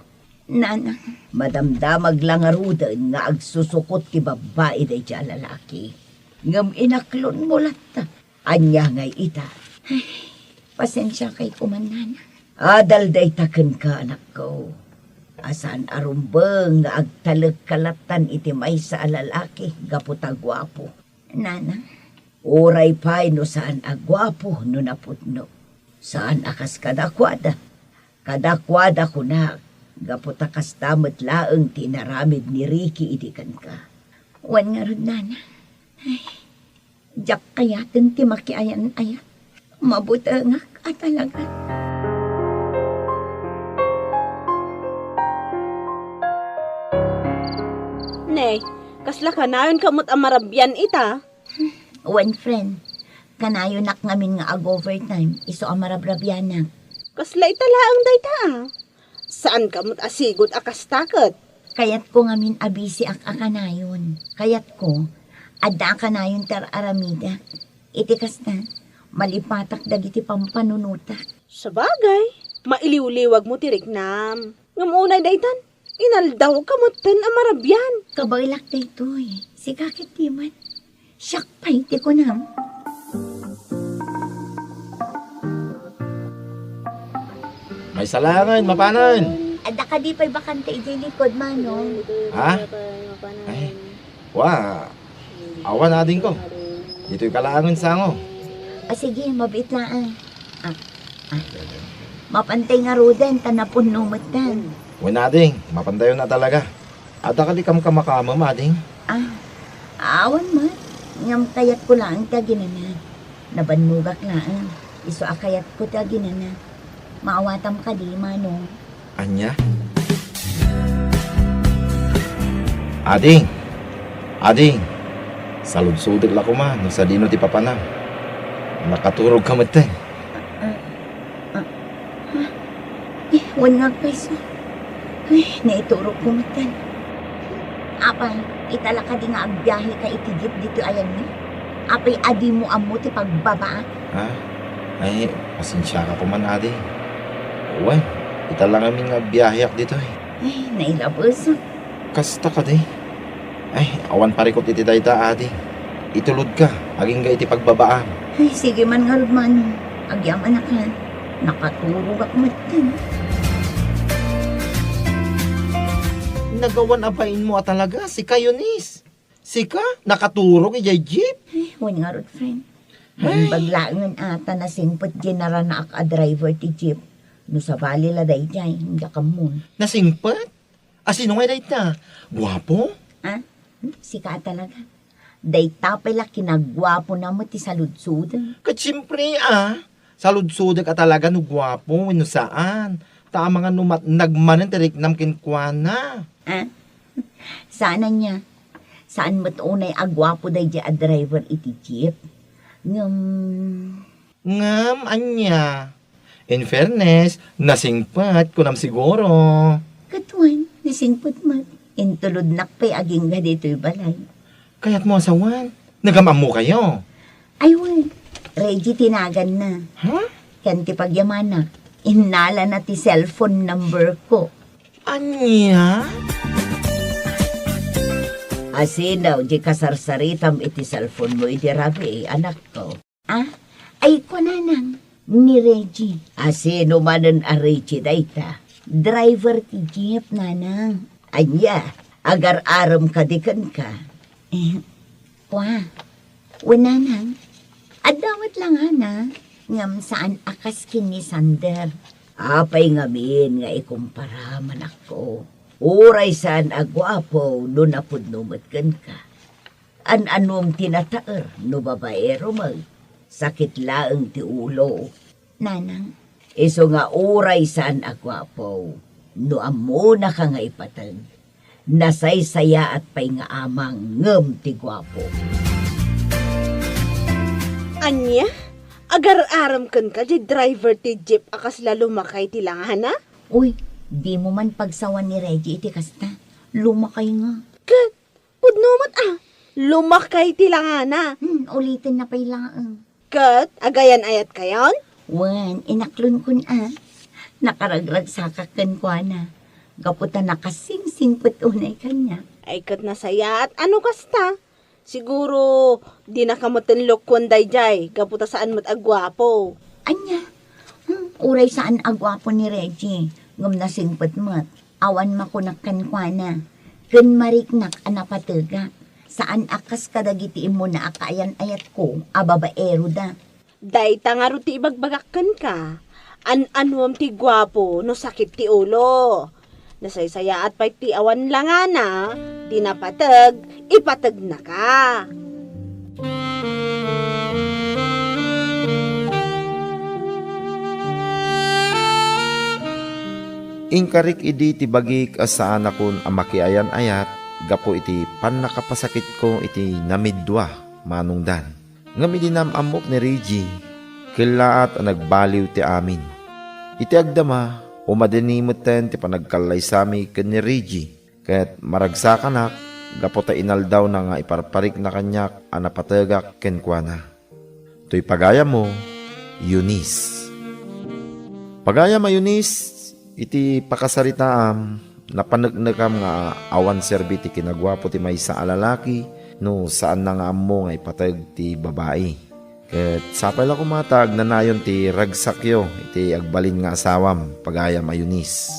Nanang. Madamdamag la ngaruden nga agsusukot ti babbai daydiay a lalaki. Ngem inaklonmo latta. Ania ngay ita? Ay, pasensiakay koman, Nanang. Adal dayta kenka, anakko, a saan a rumbeng nga agtalekka lattan iti maysa a lalaki gapu ta guapo. Nanang. Uray pay no saan a guapo no napudno. Saan a kas kadakuada. Kadakuada kunak, gapu ta kasta met laeng ti inaramid ni Ricky idi kenka. Wen ngarud, Nanang. Ay, diak kayaten ti makiayan-ayat. Mabutengak a talaga. Ne, kasla kanayonka met a marabian ita? Wen, friend, kanayonak ngamin nga ag-overtime, isu a marabrabianak. Kasla ita laeng dayta, a. Saanka met a sigud a kasta ket. Kayatko ngamin a busy-ak a kanayon. Kayatko, adda a kanayon ti ar-aramidak. Iti kasta, malipatak dagiti pampanunotak. Sabagay, mailiwliwagmo ti riknam. Ngem unay daytan, inaldawka metten a marabian. Kabaelak daytoy. Sika ket di met. Siak pay ti kunam. Maysa laengen, mapanen. Adda kadi pay bakante idiay likod, Manong? Ha? Ay, wa. Awan, adingko. Ditoyka laengen sango. Ah, sige, mabiit laeng. Ah, ah. Mapantay ngaruden, ta napunno metten. Wen, ading, mapantayon a talaga. Adda kadi kamkamakamem, ading? Ah, awan met. Ngem kayatko laeng ti aginana. Nabannogak laeng. Isu a kayatko ti aginana. Maawatam kadi, Manong? Ania? Ading! Ading! Saludsodek la koma no sadino ti papanam. Nakaturogka metten. Ah, ah, ha? Eh, wen nga agpayso. Ay, naiturogko metten. Apay, ita la kadi nga agbiaheka iti jeep ditoy ayanmi? Apay, adimo ammo ti pagbabaak? Ha? Ay, pasensiaka koman, adi. Wen, ita la ngamin nga agbiaheak ditoy. Ay, nailabesak. Kasta kadi? Ay, awan parikut iti dayta, adi. Itulodka, agingga iti pagbabaam. Ay, sige man ngarud, Manong. Agyamanak, ha? Nakaturogak metten. Nagawan a bainmo a talaga, sika, Eunice. Sika, nakaturog idiay jeep? Ay, wen ngarud, friend. Ay. Naimbag laengen a ta nasingpet diay naranaak a driver ti jeep. No sabali la daydiay, diak ammon. Nasingpet? A, sino ngay dayta? Guapo? Ah? Hmm? Sika a talaga. Dayta pay la kinaguapona met ti saludsodek. Ket siempre, a, saludsodek a talaga no guapo wenno saan. Ta amangan no matnag manen ti riknam kenkuana. Ah? Saan ania? Saan met unay a guapo daydiay a driver iti jeep? Ngem, Ngem ania? In fairness, nasingpet, kunam siguro. Ket wen, nasingpet met. Intulodnak pay agingga ditoy balay. Kayatmo a sawen? Nagam-ammokayo? Ay wen, Reggie ti naganna. Ha? Ken ti pagyamanak, innalana ti cellphone number ko. Ania? Asino di kasarsaritam iti cellphone mo idi rabii, anakko? Ah? Ay, kunanang, ni Reggie. A, sino manen a Reggie dayta? Driver ti jeep, nanang. Ania, agar-arem kadi kenka? Eh, kua, wen, nanang, adda met langana, ngem saan a kas ken ni Sander. Apay ngamin nga ikumpara, manakko? Uray saan a guapo no napudno met kenka. An-anom ti nataer no babaero met, sakit laeng ti ulo. Nanang. Isu nga uray saan a guapo, no ammonaka nga ipateg, Nasaysayaat pay nga amang ngem ti guapo. Ania? Agar-arem kenka diay driver ti jeep a kasla lumakay ti langana? Uy, dimo man pagsawan ni Reggie iti kasta. Lumakay nga. Ket pudno met a, lumakay ti langana. Hmm, ulitenna pay laeng. Ket agayan-ayatkayon? Wen, inaklon kun a. Nakaragragsakak kenkuana. Gapu ta nakasingsingpet unay kaniak. Ay, ket nasayaat a no kasta. Siguro, dinaka met lokkuan daydiay, gapu ta saan met a guapo. Ania? Hmm, uray saan a guapo ni Reggie, ngem nasingpet met. Awan makunak kenkuana. Ken mariknak a napategak. Saan a kas kadagiti immuna a kaayan-ayatko a babaeroda. Dayta ngarud ti ibagbagak kenka, an-anuem ti guapo no sakit ti ulo. Nasaysayaat pay ti awan langana, di napateg, ipategnaka. Inkarik idi ti bagik a saanakon a makiayan-ayat gapu iti pannakapasakitko iti namidua manongdan. Ngem idi naam-ammok ni Reggie, kellaat a nagbaliw ti amin. Iti agdama, umadini metten ti panagkallaysami ken ni Reggie, ket maragsakanak gapu ta inaldawna nga iparparikna kaniak a napategak kenkuana. Toy pagayammo, Eunice. Pagayam a Eunice, iti pakasaritaam, napaneknekam nga awan serbi ti kinaguapo ti maysa a lalaki no saanna nga ammo nga ipateg ti babai. Ket sapay la koma ta agnanayon ti ragsakyo iti agbalin nga asawam, pagayam a Eunice.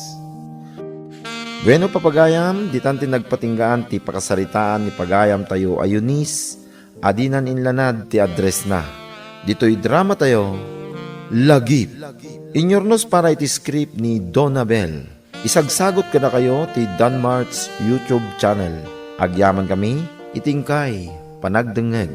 Bueno, papagayam, ditan ti nagpatinggaan ti pakasaritaan ni pagayamtayo a Eunice a dinan inlanad ti addressna. Ditoy dramatayo, Lagip. Inyurnos para iti script ni Donna Bell. Isagsagot kadakayo ti Danmart's YouTube channel. Agyamankami iti inkay panagdengngeg.